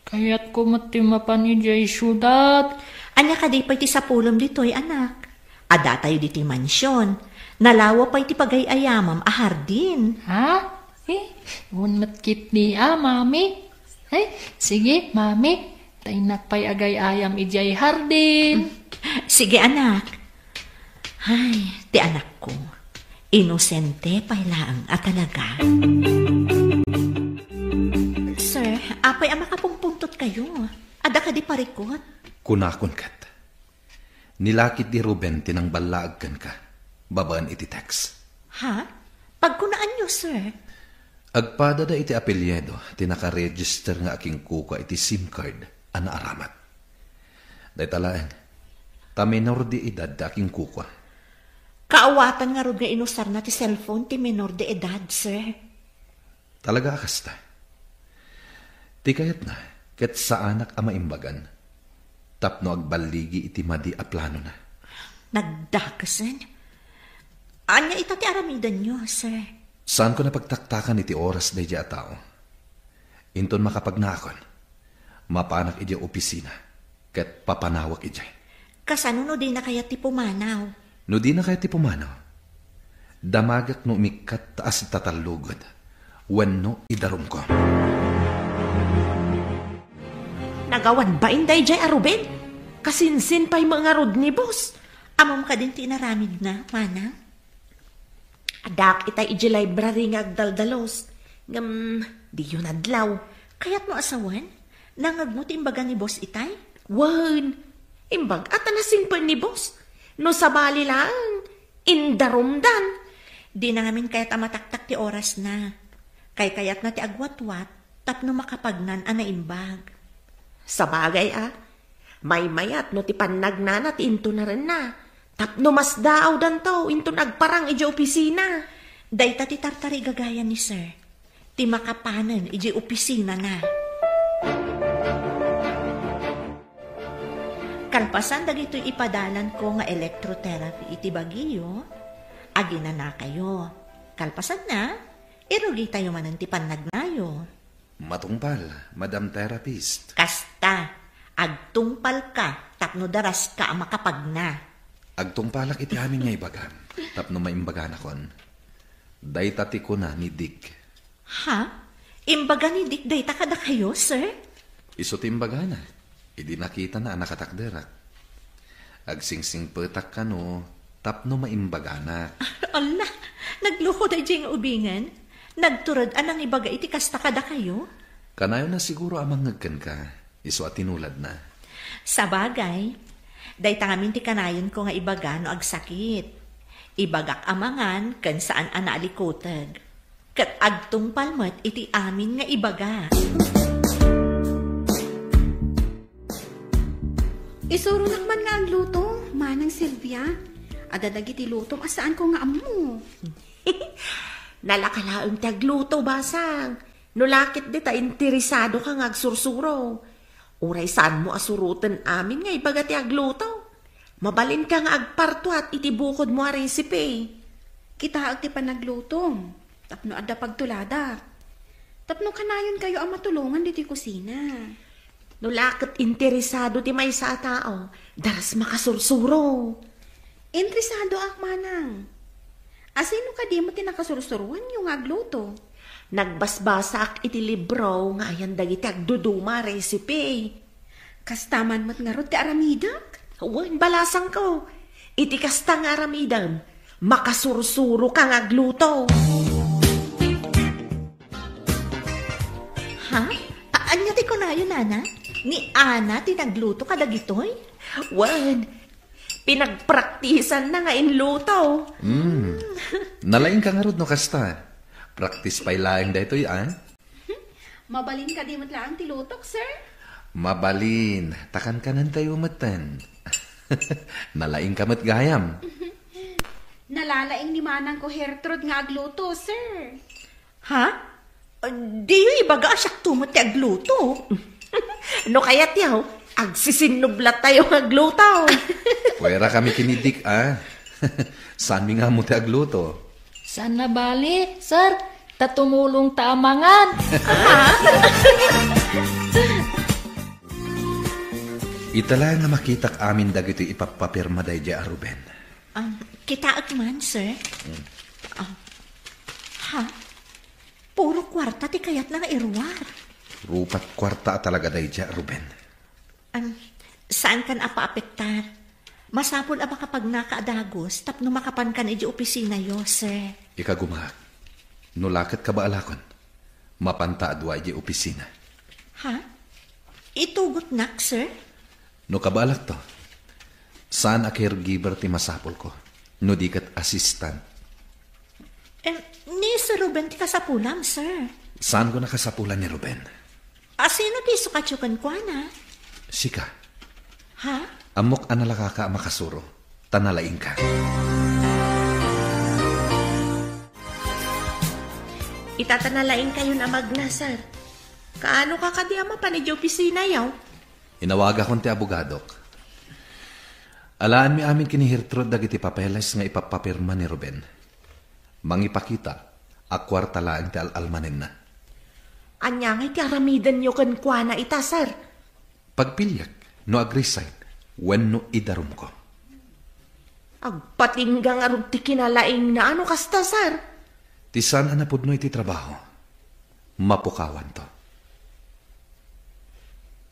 Kayatko met ti mapan idiay siudad. Ania kadi pay ti sapulem ditoy, anak? Addatayo ditoy mansion. Nalawa pay ti pagay-ayamam a hardin. Ha? Eh, wen met ketdi a, Mami. Eh, sige, Mami. Ta innak pay agay-ayam idiay hardin. Sige, anak. Ay, ti anakko. Inosente pay laeng a talaga. Sir, apay a makapungpungtot kayo? Adda kadi parikut? Kunakon ket. Ni lakit di Ruben ti nangballaag kenka, babaen iti text. Ha? Pagkunaanyo, sir? Agpadada iti apelyido ti nakaregister nga akinkukua iti SIM card a naaramat. Dayta laeng, ta menor de edad ti akinkukua. Kaawatan ngarud nga inusarna ti cellphone ti menor de edad, sir. Talaga a kasta. Ti kayatna, ket saanak a maimbagan tapno agballigi iti madi a planona. Nagdakesen? Ania ita ti aramidenyo, sir? Saanko napagtaktakan iti oras daydiay a tao. Inton makapagnaakon, mapanak idiay opisina ket papanawak idiay. Kasano no dina kayat ti pumanaw? No dina kayat ti pumanaw, damagek no umikkat ta as tatallugod wenno idarumko. Nagawan bain daydiay a Ruben? Kasinsin pay met ngarud ni boss. Ammom kadin ti inaramidna, manang? Addaak itay idiay library nga agdaldalus. Ngem, diyo nadlaw. Kayatmo a sawen? Nangngegmo ti imbaga ni boss itay? Wen, imbag-a ta nasingpet ni boss. No sabali laeng, indarumdan. Dina ngamin kayat a mataktak ti orasna. Kaykayatna ti agwatwat tapno makapagnan a naimbag. Sabagay a, maymayat no ti pannagnana ti intunarenna, tapno masdaawdanto inton agparang idiay opisina. Dayta ti tartarigagayan ni sir, ti makapanen idiay opisinana. Kalpasan dagitoy ipadalanko nga electrotherapy iti bagiyo, aginanakayo. Kalpasanna, irugitayo manen ti pannagnayo. Matungpal, Madam Therapist. Kasta, agtungpalka tapno daraska a makapagna. Agtungpalak iti amin nga ibagam, tapno maimbaganakon. Dayta ti kuna ni Dick. Ha? Imbaga ni Dick dayta kadakayo, sir? Isu ti imbagana, idi nakitana a nakatakderak. Agsingsingpetak kano tapno maimbaganak. Ala, nagluko daydiay nga ubingen? Nagtured a nangibaga iti kasta kadakayo? Kanayona siguro a mangngeg kenka, isu a tinuladna. Sabagay, dayta ngamin ti kanayonko nga ibaga no agsakit. Ibagak a mangan ken saan a naalikuteg. ket agtungpal met iti amin nga ibaga. Isuronak man nga agluto, Manang Silvia. Adda dagiti lutom a saanko nga ammo. Nalaka laeng ti agluto, basang. No la ket dita interesado ka nga agsursuro. Uray saanmo a suroten amin nga ibaga ti agluto. Mabalinka nga agpartuat iti bukodmo a recipe. Kitaek ti panaglutom, tapno adda pagtuladak. Tapno kanayonkayo a matulongan ditoy kusina. No la ket interesado ti maysa a tao, daras makasursuro. Interesadoak, Manang. Asino kadi met ti nakasursuroanyo nga agluto? Nagbasbasaak iti libro nga ayan dagiti agduduma a recipe. Kasta man met ngarud ti aramidek? Wen, balasangko. Iti kasta nga aramidem, makasursuroka nga agluto. Ha? A-, ania ti kunayo, Nana? Ni Ana ti nagluto kadagitoy? Wen, pinagpraktisanna nga inluto. Hmm. Nalaingka ngarud no kasta. Practice pay laeng daytoy, a? Mabalin kadi met laeng ti lutok, sir? Mabalin. Ta kankanentayo metten. Nalaingka met gayam. Nalalaing ni manangko Gertrude nga agluto, sir. Ha? Diyo ibaga a siakto met ti agluto. No kayatyo, agsisinnublattayo nga agluto. Puwera kami ken ni Dick, a. Saanmi nga ammo ti agluto. Saan a bale, sir. Ta tumulongta a mangan. Ita laeng a makitak amin dagitoy ipappapirma daydiay a Ruben. Um, kitaek man, sir. Hmm. Um, ha? Puro kuarta ti kayatna nga iruar. Rupat kuarta a talaga daydiay a Ruben. Um, saankan a paapektar. Masapul a makapagnaka a dagus tapno makapankan idiay opisinayo, sir. Ikagumaak. No la ket kabaalakon, mapanta a dua idiay opisina. Ha? Itugotnak, sir? No kabaalakto, saan a caregiver ti masapulko, no di ket assistant. Em, ni Sir Ruben ti kasapulam, sir. Saanko a kasapulan ni Ruben. Asino ti isukatyo kenkuana? Sika. Ha? Ammok a nalakaka a makasuro, ta nalaingka. Ita ta nalaingkayon a magna, sir. Kaano ka kadi a mapan idiay opisinayo? Inawagakon ti abogadok. Alaanmi amin ken ni Gertrude dagiti papeles nga ipappapirma ni Ruben. Mangipakita a kuarta laeng ti al-almanenna. Ania ngay ti aramidenyo kenkuana ita, sir? Pagpiliek no ag-resign wenno idarumko. Agpatingga ngarud ti kinalaingna no kasta, sir. Ti saan a napudno iti trabaho, mapukawanto.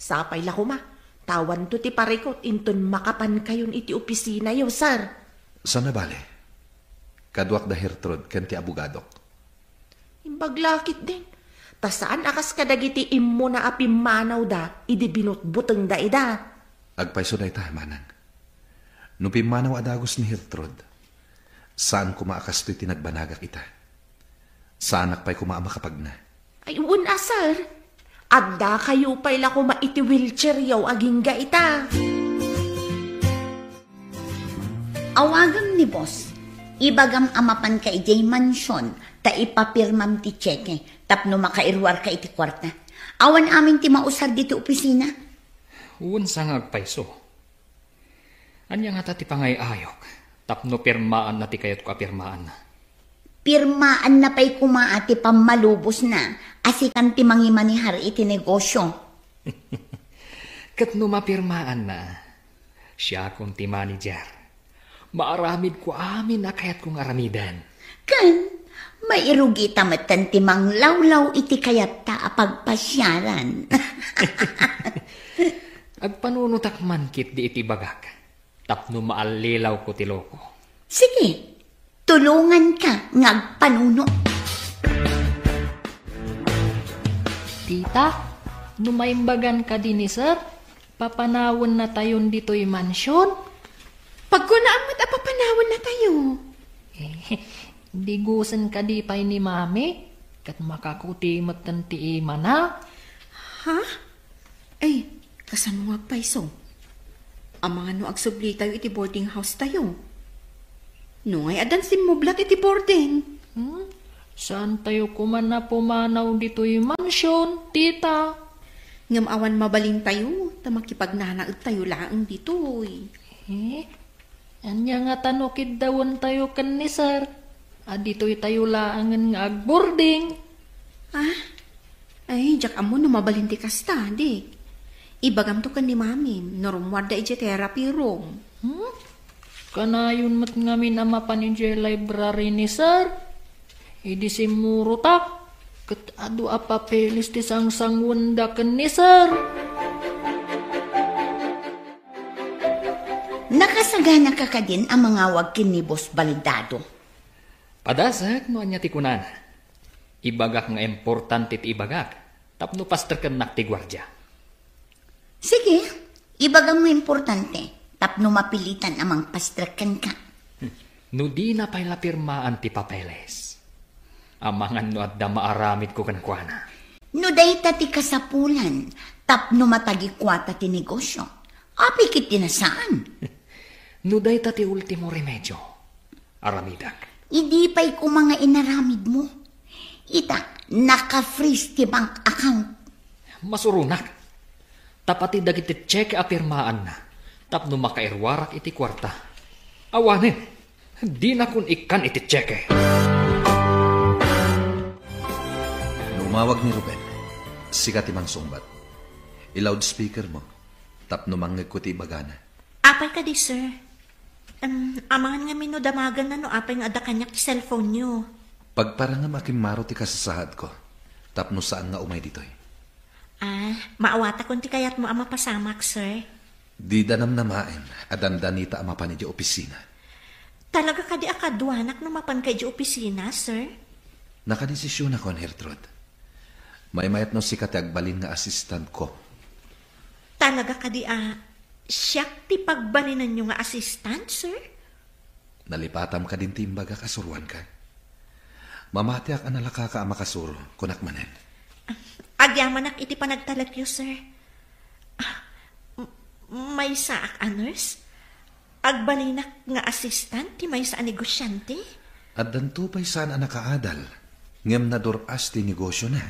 Sapay la koma, ta awanto ti parikut inton makapankayon iti opisinayo, sir. Saan a bale. Kaduak da Gertrude ken ti abogadok. Imbag la ketdin, ta saan a kas kadagiti immuna a pimmanawda idi binutbutengda ida. Agpayso dayta, manang. No pimmanaw a dagus ni Gertrude, saan koma a kastoy ti nagbanagak ita. Saanak pay koma a makapagna. Ay, wen a, sir. Addakayo pay la koma iti wheelchairyo agingga ita. Awagam ni boss. Ibagam a mapanka idiay mansion ta ipapirmam ti tseke tapno makairuarka iti kuarta. Awan amin ti mausar ditoy opisina. Wen sa nga agpayso. Ania ngata ti pangay-ayok tapno pirmaanna ti kayatko a pirmaanna? Pirmaanna pay koma a ti pammalubosna a sikan ti mangimanihar iti negosyo. Ket no mapirmaanna, siakon ti manager. Maaramidko amin a kayatko nga aramiden. Ken, mairugita metten ti manglawlaw iti kayatta a pagpasiaran. Agpanunotak man ketdi iti bagak, tapno maallilawko ti loko. Sige, tulonganka nga agpanuno. Tita, no maimbagan kadi ni Sir, papanawennatayon ditoy mansion? Pagkunaan met a papanawennatayo. Eh, digusen kadi pay ni Mami? Ket makakuti metten ti imana. Ha? Ay, kasano nga agpayso? Amangan no agsublitayo iti boarding house tayo? No ngay, addan simmublat iti boarding. Hmm? Saan tayo kuman a pumanaw ditoy mansion, tita? Ngem awan mabalintayo, ta makipagnanaed tayo laeng ditoy. Eh? Ania nga tano kiddawen tayo ken ni sir? A ditoy tayo laengen nga agboarding. Ah? Ay, diak ammo no mabalin ti kasta, di. Ibagam to ken ni mamim, no rummuarda idiay therapy room. Hmm? Kanayon met ngamin a mapan idiay library ni sir. Idi simmurotak, ket adu a papeles ti sangsanguenda ken ni sir. Nakasagana ka kadin a mangawag ken ni Boss Baldado? Padasek no ania ti kunana. Ibagak nga importante ti ibagak tapno pasterkennak ti guardia. Sige, ibagam nga importante tapno mapilitan a mangpastrek kenka. No dina pay la pirmaan ti papeles, amangan no adda maaramidko kenkuana. No dayta ti kasapulan tapno matagikuata ti negosio, apay ket ti nasaan? No dayta ti ultimo remedio, aramidek. Idi pay koma nga inaramidmo. Ita, naka-freeze ti bank account. Masuronak. Ta pati dagiti tseke a pirmaanna tapno makairuarak iti kuarta. Awanen, dinakon ikkan iti tseke. No umawag ni Ruben, sika ti mangsungbat. I-loudspeaker mo tapno mangngegko ti ibagana. Apay kadi, sir? Em, amangan ngamin no damaganna no apay nga adda kaniak ti cellphone-yo. Pagparangem a kimmaro ti kasasaadko tapno saan nga umay ditoy. Ah, maawatakon ti kayatmo a mapasamak, sir. Dida namnamaen a dandanita a mapan idiay opisina. Talaga kadi a kaduanak no mapanka idiay opisina, sir? Nakadesisionakon, Gertrude. Maymayat no sika ti agbalin nga assistant-ko. Talaga kadi a siak ti pagbalinanyo nga assistant, sir? Nalipatam kadin ti imbagak a suroanka? Mamatiak a nalakaka a makasuro, kunak manen. Agyamanak iti panagtalekyo, sir. Ah, m-, maysaak a nurse? Agbalinak nga assistant ti maysa a negosiante? Addanto pay saan a nakaadal, ngem nadur-as ti negosiona.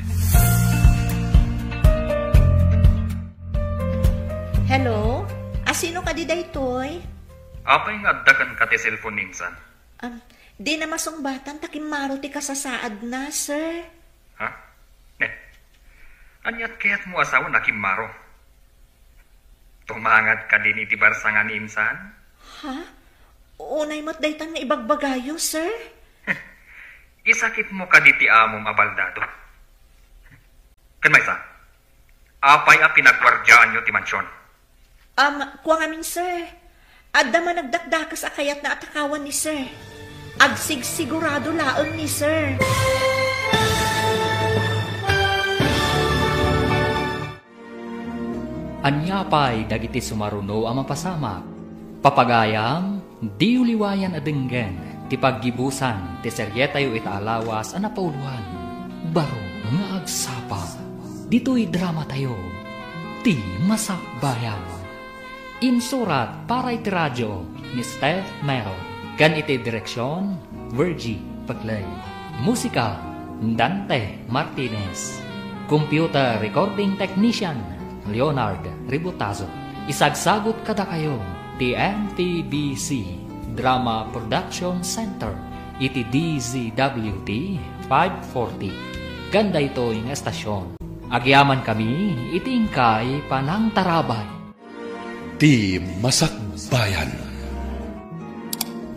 Hello? Asino kadi daytoy? Apay nga adda kenka ti cellphone ni insan? Um, dina masungbatan ta kimmaro ti kasasaadna, sir. Ha? Ne? Aniat kayatmo a sawen a kimmaro? Tumangad kadin iti barsanga ni insan? Ha? Unay met daytan nga ibagbagayo, sir? Isakitmo kadi ti amom a baldado? Ken maysa, apay a pinagguardiaanyo ti mansion? Um, kua ngamin, sir. Adda managdakdakes a kayatna a takawan ni sir. Agsigsigurado laeng ni sir. Ania pay dagiti sumaruno a mapasamak? Papagayam, diyo liwayan a denggen ti paggibusan ti serietayo ita a lawas a napauloan, Baro nga Agsapa. Ditoy dramatayo, Ti Masakbayan. Insurat para iti radio ni Steph Mero, ken iti direksion, Virgie Pegley. Musika, Dante Martinez. Computer recording technician, Leonard Ributazo. Isagsagut kadakayo ti M T B C Drama Production Center iti D Z W T five forty. Ken daytoy nga estasyon, agyamankami iti inkay panangtarabay. Ti Masakbayan.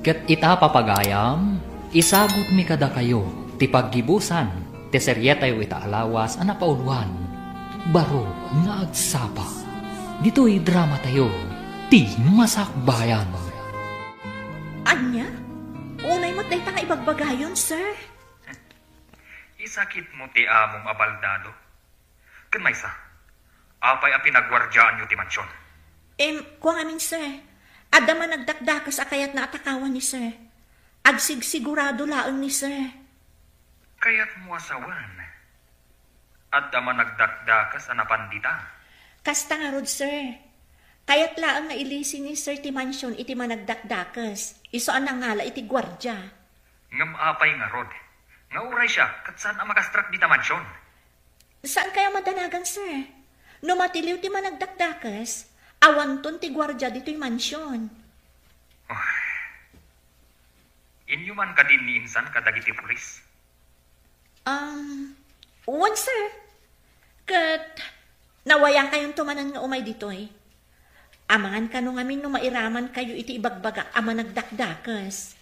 Ket ita, papagayam, isagutmi kadakayo ti paggibusan ti serietayo ita a lawas a napauloan, Baro nga Agsapa. Ditoy dramatayo, Ti Masakbayan. Ania? Unay met dayta nga ibagbagayon, sir. Isakitmo ti amom a baldado? Ken maysa, apay a pinagguardiaanyo ti mansion? Em, kua ngamin, sir. Adda managdakdakes a kayatna a takawan ni sir. Agsigsigurado laeng ni sir. Kayatmo a sawen, adda managdakdakes a napan dita? Kasta ngarud, sir. Kayat laeng nga ilisi ni sir ti mansion iti managdakdakes, isu a nangala iti guardia. Ngem apay ngarud, nga uray siak ket saan a makastrak dita mansion? Saan kaya madanagan, sir? No matiliw ti managdakdakes, awanton ti guardia ditoy mansion. Ay. Inyo man kadi ni insan kadagiti pulis? Um, wen, sir. Ket nawayakayonto manen nga umay ditoy. Amangan kano ngamin no mairamankayo iti ibagbagak a managdakdakes.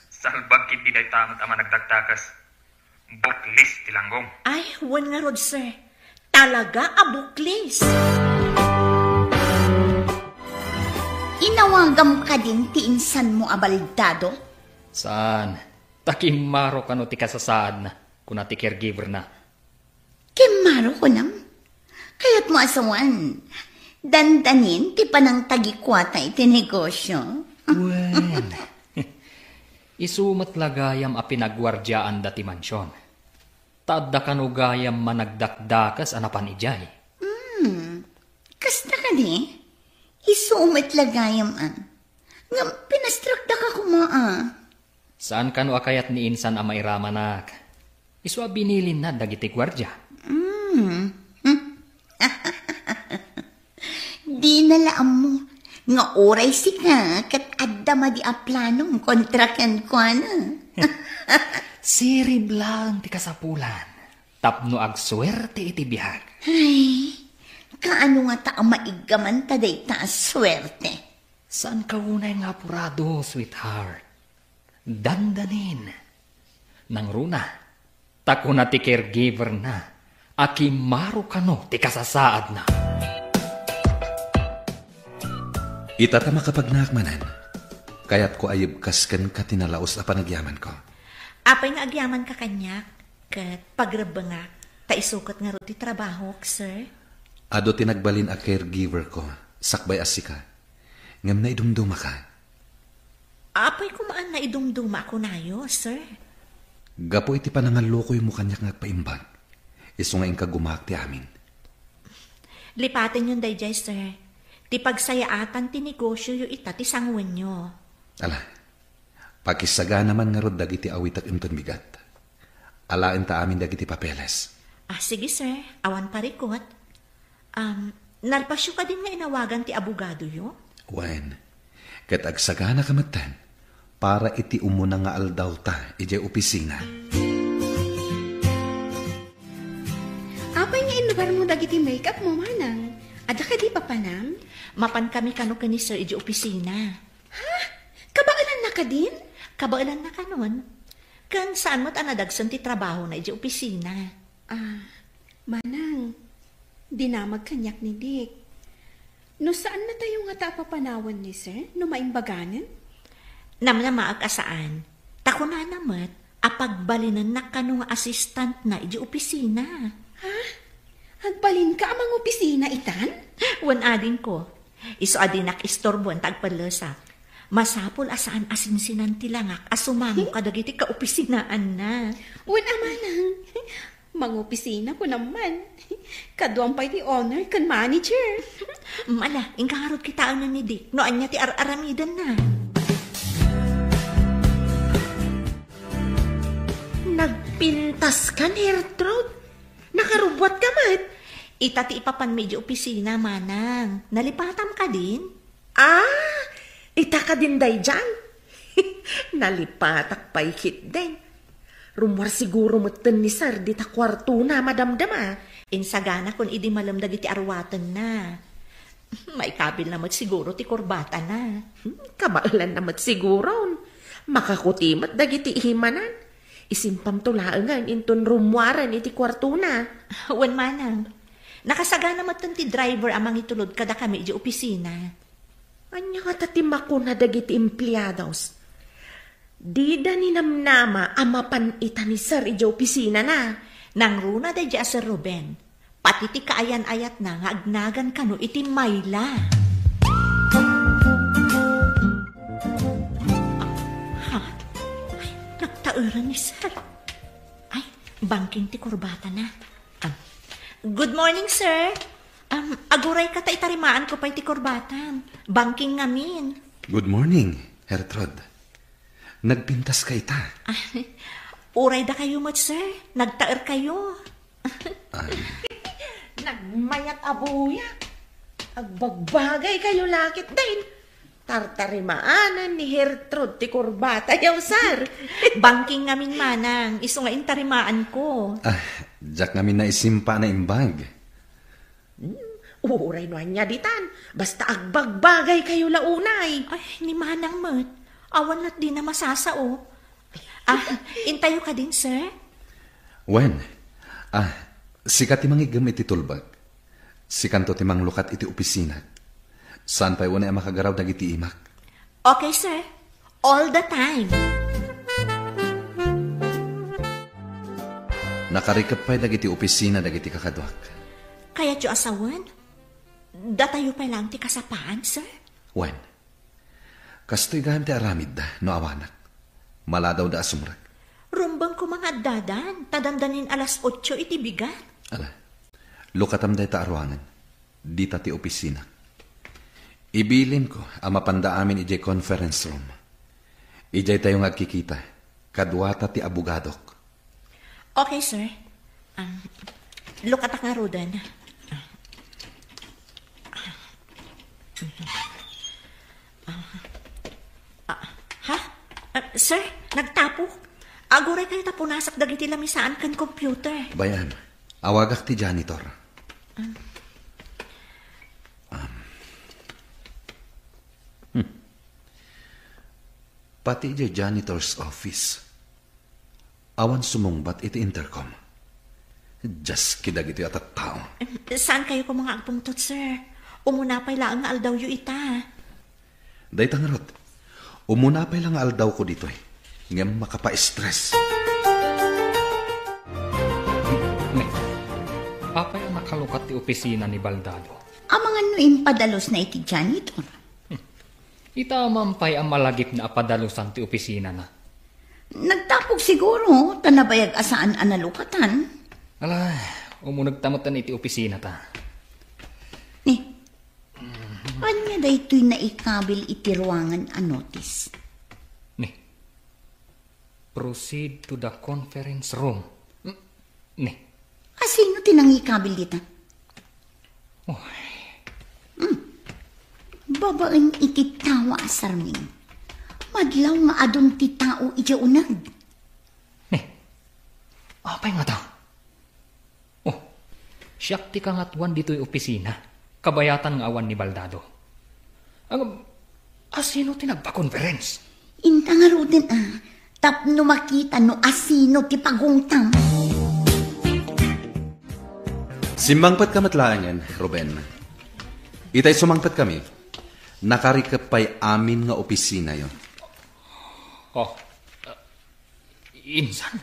Salbag ketdi dayta met a managdakdakes. Buklis ti langgong. Ay, wen ngarud, sir. Talaga a buklis. Inawagam kadin ti insanmo a baldado? Saan. Ta kimmaro kano ti kasasaadna, kuna ti caregiver-na. Kimmaro, kunam? Kayatmo a sawen, dandanin ti panangtagikuata iti negosio? Wen, isu met la gayam a pinaguardiaanda ti mansion. Ta adda kano gayam managdakdakes a napan idiay. Hmm, kasta kadi? Isu met la gayam a. Ngem pinastrakda ka koma a. Saan kano a kayat ni insan a mairamanak? Isu a binilinna dagiti guardia. Mm. Dina la ammo nga uray sika ket adda madi a planom kontra kenkuana. Sirib laeng ti kasapulan tapno agsuerte iti biag. Ay, kaano ngata a maiggaman ta dayta a suerte? Saan ka unay nga apurado, sweetheart? Dandanin. Nangruna, ta kuna ti caregiver-na a kimmaro kano ti kasasaadna. Ita ta makapagnaak manen, kayatko a yibkas kenka ti nalaus a panagyamanko. Apay nga agyamanka kaniak, ket pagrebbengak, ta isu ket ngarud ti trabahok, sir? Adu ti nagbalin a caregiver-ko, sakbay a sika. Ngem naidumdumaka. Apay koma a naidumduma a kunayo, sir? Gapu iti panangallukoymo kaniak nga agpaimbag, isu nga inka gumaak ti amin. Lipatenyon daydiay, sir. Ti pagsayaatan ti negosioyo ita ti sanguenyo. Ala, pakisagana man ngarud dagiti awitek inton bigat. Alaenta amin dagiti papeles. Ah, sige, sir. Awan parikut. Um, nalpasyo kadin nga inawagan ti abogadoyo? Wen, ket agsaganaka metten para iti umuna nga aldawta idiay opisina. Apay nga inlugarmo dagiti make-up mo, manang? Adda kadi papanam? Mapankami kano ken ni sir idiay opisina. Ha? Kabaelanna kadin? Kabaelanna kanon. Ken saan met a nadagsen ti trabahona idiay opisina. Ah, manang, dinamag kaniak ni Dick. No saannatayo ngata a papanawen ni sir, no maimbaganen? Namnamaek a saan. Ta kunana met a pagbalinennak kano nga assistantna idiay opisina. Ha? Agbalinka a mangopisina itan? Wen adingko. Isu a dinak istorboen ta agpellesak. Masapul a saan a sinsinan ti langak a sumango kadagiti kaopisinaanna. Wen a manang, mangopisina kunam man. Kaduam pay ti owner ken manager. Mala, inka ngarud kitaen ni Dick no ania ti ar-aramidenna. Nagpintas ka, Gertrude? Nakarubbuat ka met? Ita ti ipapanmi idiay opisina, manang. Nalipatam kadin? Ah, ita kadin daydiay? Nalipatak pay ketdin. Rummuar siguro metten ni sir dita kuartona, madamdama. Insaganakon idi malem dagiti arwatenna. Maikabilna met siguro ti kurbatana. Hmm, kabaelanna met siguron. Makakuti met dagiti imanan. Isimpamto laengen inton rummuaren iti kuartona. Wen manang, nakasagana metten ti driver a mangitulod kadakami idiay opisina. Ania ngata ti makuna dagiti empleados? Dida ninamnama a mapan ita ni sir idiay opisinana. Nangruna daydiay a Sir Ruben. Pati ti kaayan-ayatna nga agnagan kano iti mayla. Ha? Ay, nagtaeran ni sir. Bangking ti kurbatana. Ah, good morning, sir. Um, agurayka ta itarimaanko pay ti kurbatam. Bangking ngamin. Good morning, Gertrude. Nagpintaska ita. Ah, uray dakayo met, sir. Nagtaerkayo. Ay. Nagmayat a buyak. Agbagbagaykayo la ketdin. Tartarimaanen ni Gertrude ti kurbatayo, sir. Bangking ngamin, manang, isu nga intarimaanko. Ah, diak ngamin naisimpa a naimbag. Hmm, uray no ania ditan, basta agbagbagaykayo la unay. Ay, ni manang met. Awan lat dina masasao. Ah, intayo kadin, sir? Wen, ah, sika ti mangiggem iti tulbek. Sikanto ti manglukat iti opisina. Saan pay unay a makagaraw dagiti imak. Okay, sir. All the time. Nakarikep pay dagiti opisina dagiti kakaduak. Kayatyo a sawen? Datayo pay laeng ti kasapaan, sir? Wen, kastoy gayam ti aramidda no awanak. Maladawda a sumrek. Rumbeng koma nga addadan, ta dandanin alas otso iti bigat. Ala, lukatam dayta a ruangan. Dita ti opisina. Ibilinko a mapanda amin idiay conference room. Idiay tayo nga agkikita, kaduata ti abogadok. Okay, sir. Um, lukatak ngaruden. Ah, ah, ha? Ah, sir, nagtapok. Aguraykayo ta punasak dagiti lamisaan ken computer. Bay-am, awagak ti janitor. Um, Um. Hmm. Pati idiay janitor's office, awan sumungbat iti intercom. Dios, kadagitoy a tattao. Em, saankayo koma nga agpungtot, sir? Umuna pay laeng nga aldawyo ita. Dayta ngarud, umuna pay la nga aldawko ditoy, ngem makapa-stress. Ne, apay a nakalukat ti opisina ni Baldado? Amangan no impadalusna iti janitor. Ita man pay a malagipna a padalusan ti opisinana. Nagtapok siguro, ta nabayag a saan a nalukatan. Ala, umunegta metten iti opisinata. Ni, ania daytoy naikabil iti ruangan a notice? Ni, proceed to the conference room. Ni. A sino ti nangikabil dita? Oy. Hmm. Babaen iti tawa a sarming. Madlaw nga adun ti tao idiay uneg. Ni, apay ngata? Oh, siak ti kangatuan ditoy opisina. Kabayatan nga awan ni Baldado. Ang, a sino ti nagpa-conference? Inta ngaruden a, tapno makita no asino ti pagungtam. Simmangpetka met laengen, Ruben. Itay sumangpetkami, nakarikep pay amin nga opisinayo. Oh, uh, insan?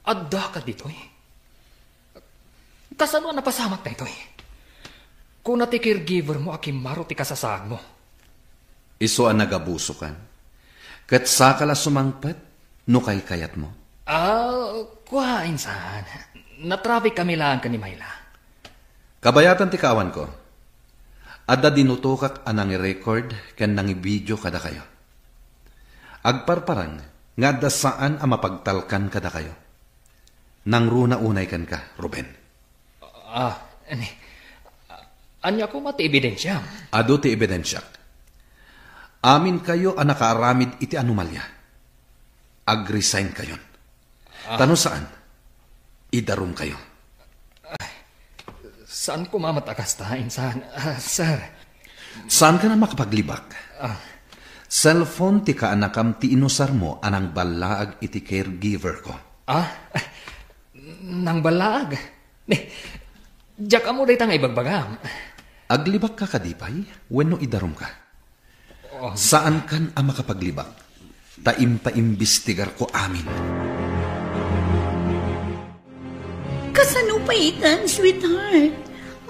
Addaka ditoy? Kasano a napasamak daytoy? Kuna ti caregiver mo a kimmaro ti kasasaadmo. Isu a nagabusokan. Ket saka la sumangpet no kaykayatmo. Ah, kua, insan. Natraffic kami laeng ken ni Myla. Kabayatan ti kaawanko. Adda dinutokak a nangirecord ken nangibidio kadakayo. Agparparang nga adda saan a mapagtalkan kadakayo. Nangruna unay kenka, Ruben. Ah, ani, ania koma ti ebidensiam? Adu ti ebidensiak. Aminkayo a nakaaramid iti anomalia. Ag-resign kayon. Ah. Ta no saan, idarumkayo. Ay, saan koma met a kasta, insan. Ah, sir. Saankan a makapaglibak. Ah. Cellphone ti kaanakam ti inusarmo a nangballaag iti caregiver ko. Ah? Nangballaag? Ni, diak ammo dayta nga ibagbagam. Aglibakka kadi pay wenno idarumka? Oh. Saankan a makapaglibak, ta impaimbestigarko amin. Kasano pay itan, sweetheart?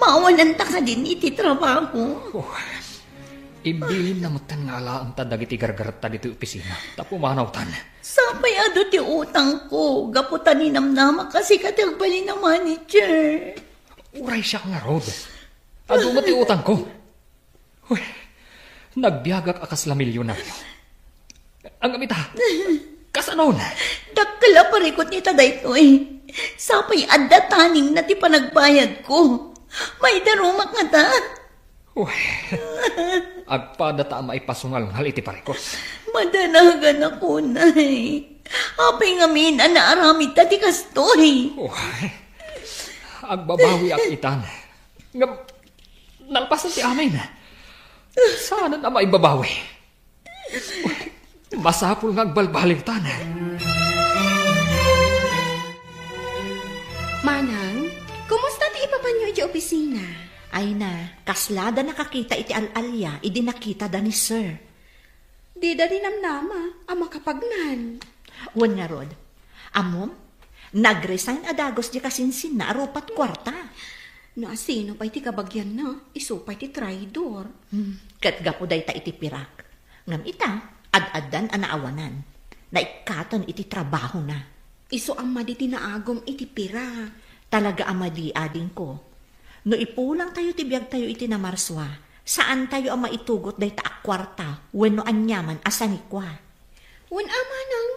Maawananta kadin iti trabaho? Oh, Imbilinna metten nga alaenta dagiti gargaretta ditoy opisina. Ta pumanawtan. Sapay adu ti utangko, gapu ta ninamnamak a sika ti agbalin a manager. Uray siak ngarud. Adu met ti utangko. Uy, nagbiagak a kasla milyonario. Ngem ita, kasanon? Dakkel a parikut ita daytoy. Sapay adda taningna ti panagbayadko. Maidarumak ngata. Uy, agpada ta a maipasungalngal iti parikut. Madanagan ako, Nay. Apay ngamin a naaramidta ti kastoy? Uy, agbabawiak itan. Ngem, nalpasen ti amin. Saanen a maibabawi. Masapul nga agbalbaliwtan. Manang, kumusta ti ipapanyo iti opisina? Ay na, kasla da nakakita iti al-alia idi nakita da ni Sir. Dida ninamnama a makapagnan. Wen ngarud, ammom, nag-resign a dagus di kasinsinna a rupat kuarta. No asino pay ti kabagianna, isu pay ti traidor. Hmm, ket gapu dayta iti pirak. Ngem ita, ad-addan a naawanan. Naikkaten iti trabahona. Isu a madi ti naagum iti pirak. Talaga a madi, adingko. No ipulangtayo ti biagtayo iti Namarsua, saantayo a maitugot dayta a kuarta wenno aniaman a sanikua. Wen a manang,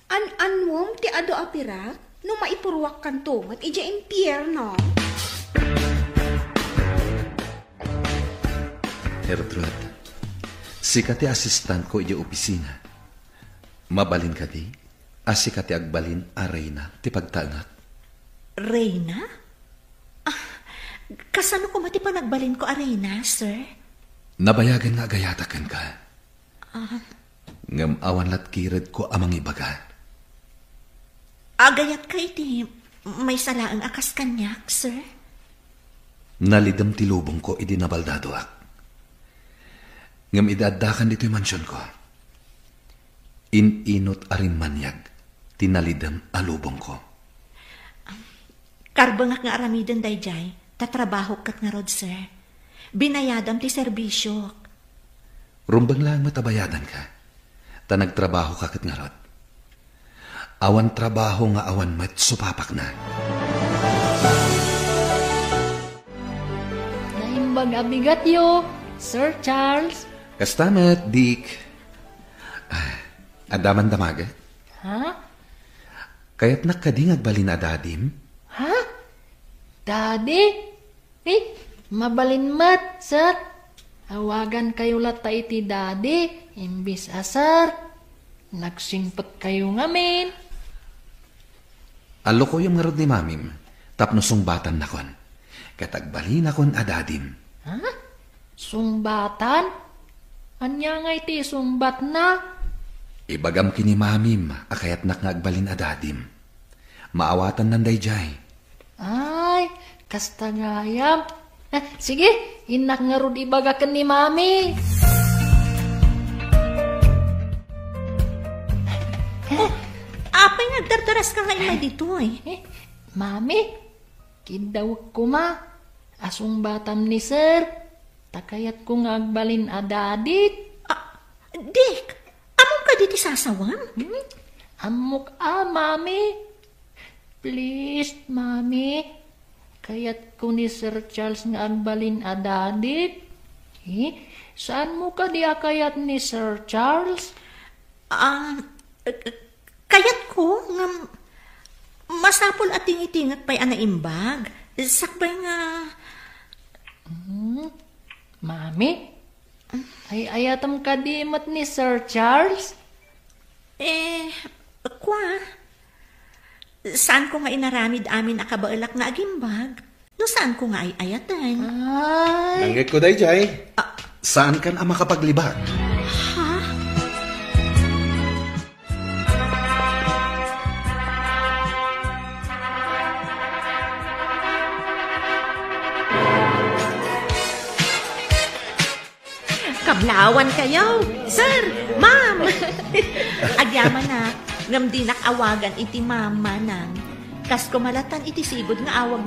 an-annuem ti adu a pirak no maipuruakkanto met idiay impierno. Gertrude, sika ti asistentko idiay opisina. Mabalin kadi a sika ti agbalin a reyna ti pagtaengak? Reyna? Ah, kasano koma ti panagbalinko a reyna, sir? Nabayagen nga agayatak kenka. Ah. Ngem awan lat kiredko a mangibaga. Agayatka iti maysa laeng a kas kaniak, sir? Nalidem ti lubongko idi nabaldadoak. Ngem idi addakan ditoy mansionko, in-inut a rimmaniag ti nalidem a lubongko. Karbengak nga aramiden daydiay, ta trabahok ket ngarud, sir. Binayadam ti serbisiok. Rumbeng laeng met a bayadanka, ta nagtrabahoka ket ngarud. Awan trabaho nga awan met supapakna. Naimbag a bigatyo, Sir Charles. Kasta met, Dick. Ah, adda man damaget? Ha? Kayatnak kadi nga agbalin a dadim? Ha? Daddy? Eh, mabalin met, sir. Awagankayo latta iti daddy, imbis a sir. Nagsingpetkayo ngamin. Allokoyem ngarud ni mamim, tapno sungbatannakon. Ket agbalinakon a dadim. Ha? Sungbatan? Ania nga iti isungbatna? Ibagam ken ni mamim a kayatnak nga agbalin a dadim. Maawatannan daydiay. Ay, kasta gayam. Eh, sige, innak ngarud ibaga ken ni Mami. Oh, apay nga agdardaraska nga immay ditoy? Eh, Mami, kiddawek koma. Asungbatam ni Sir. Ta kayatko nga agbalin a dadit. Ah, Dick, ammom kadi ti sasawem? Hmm? Ammok a, Mami. Please, Mami. Kayatko ni Sir Charles nga agbalin a dadit. Eh, saanmo kadi a kayat ni Sir Charles? Ah, kayatko nga masapul a tingitingek pay a naimbag. Sakbay nga Hmm? Mami? Ay-ayatem kadi met ni Sir Charles? Eh, kua, saanko nga inaramid amin a kabaelak nga agimbag no saanko nga ay-ayaten. Ay. Nangngegko daydiay. Ah. Saankan a makapaglibak. Ha? Kablawan kayo, sir, ma'am. Agyamanak, ngem dinak awagan iti ma'am, manang. Kas kumalatan iti sigud nga awag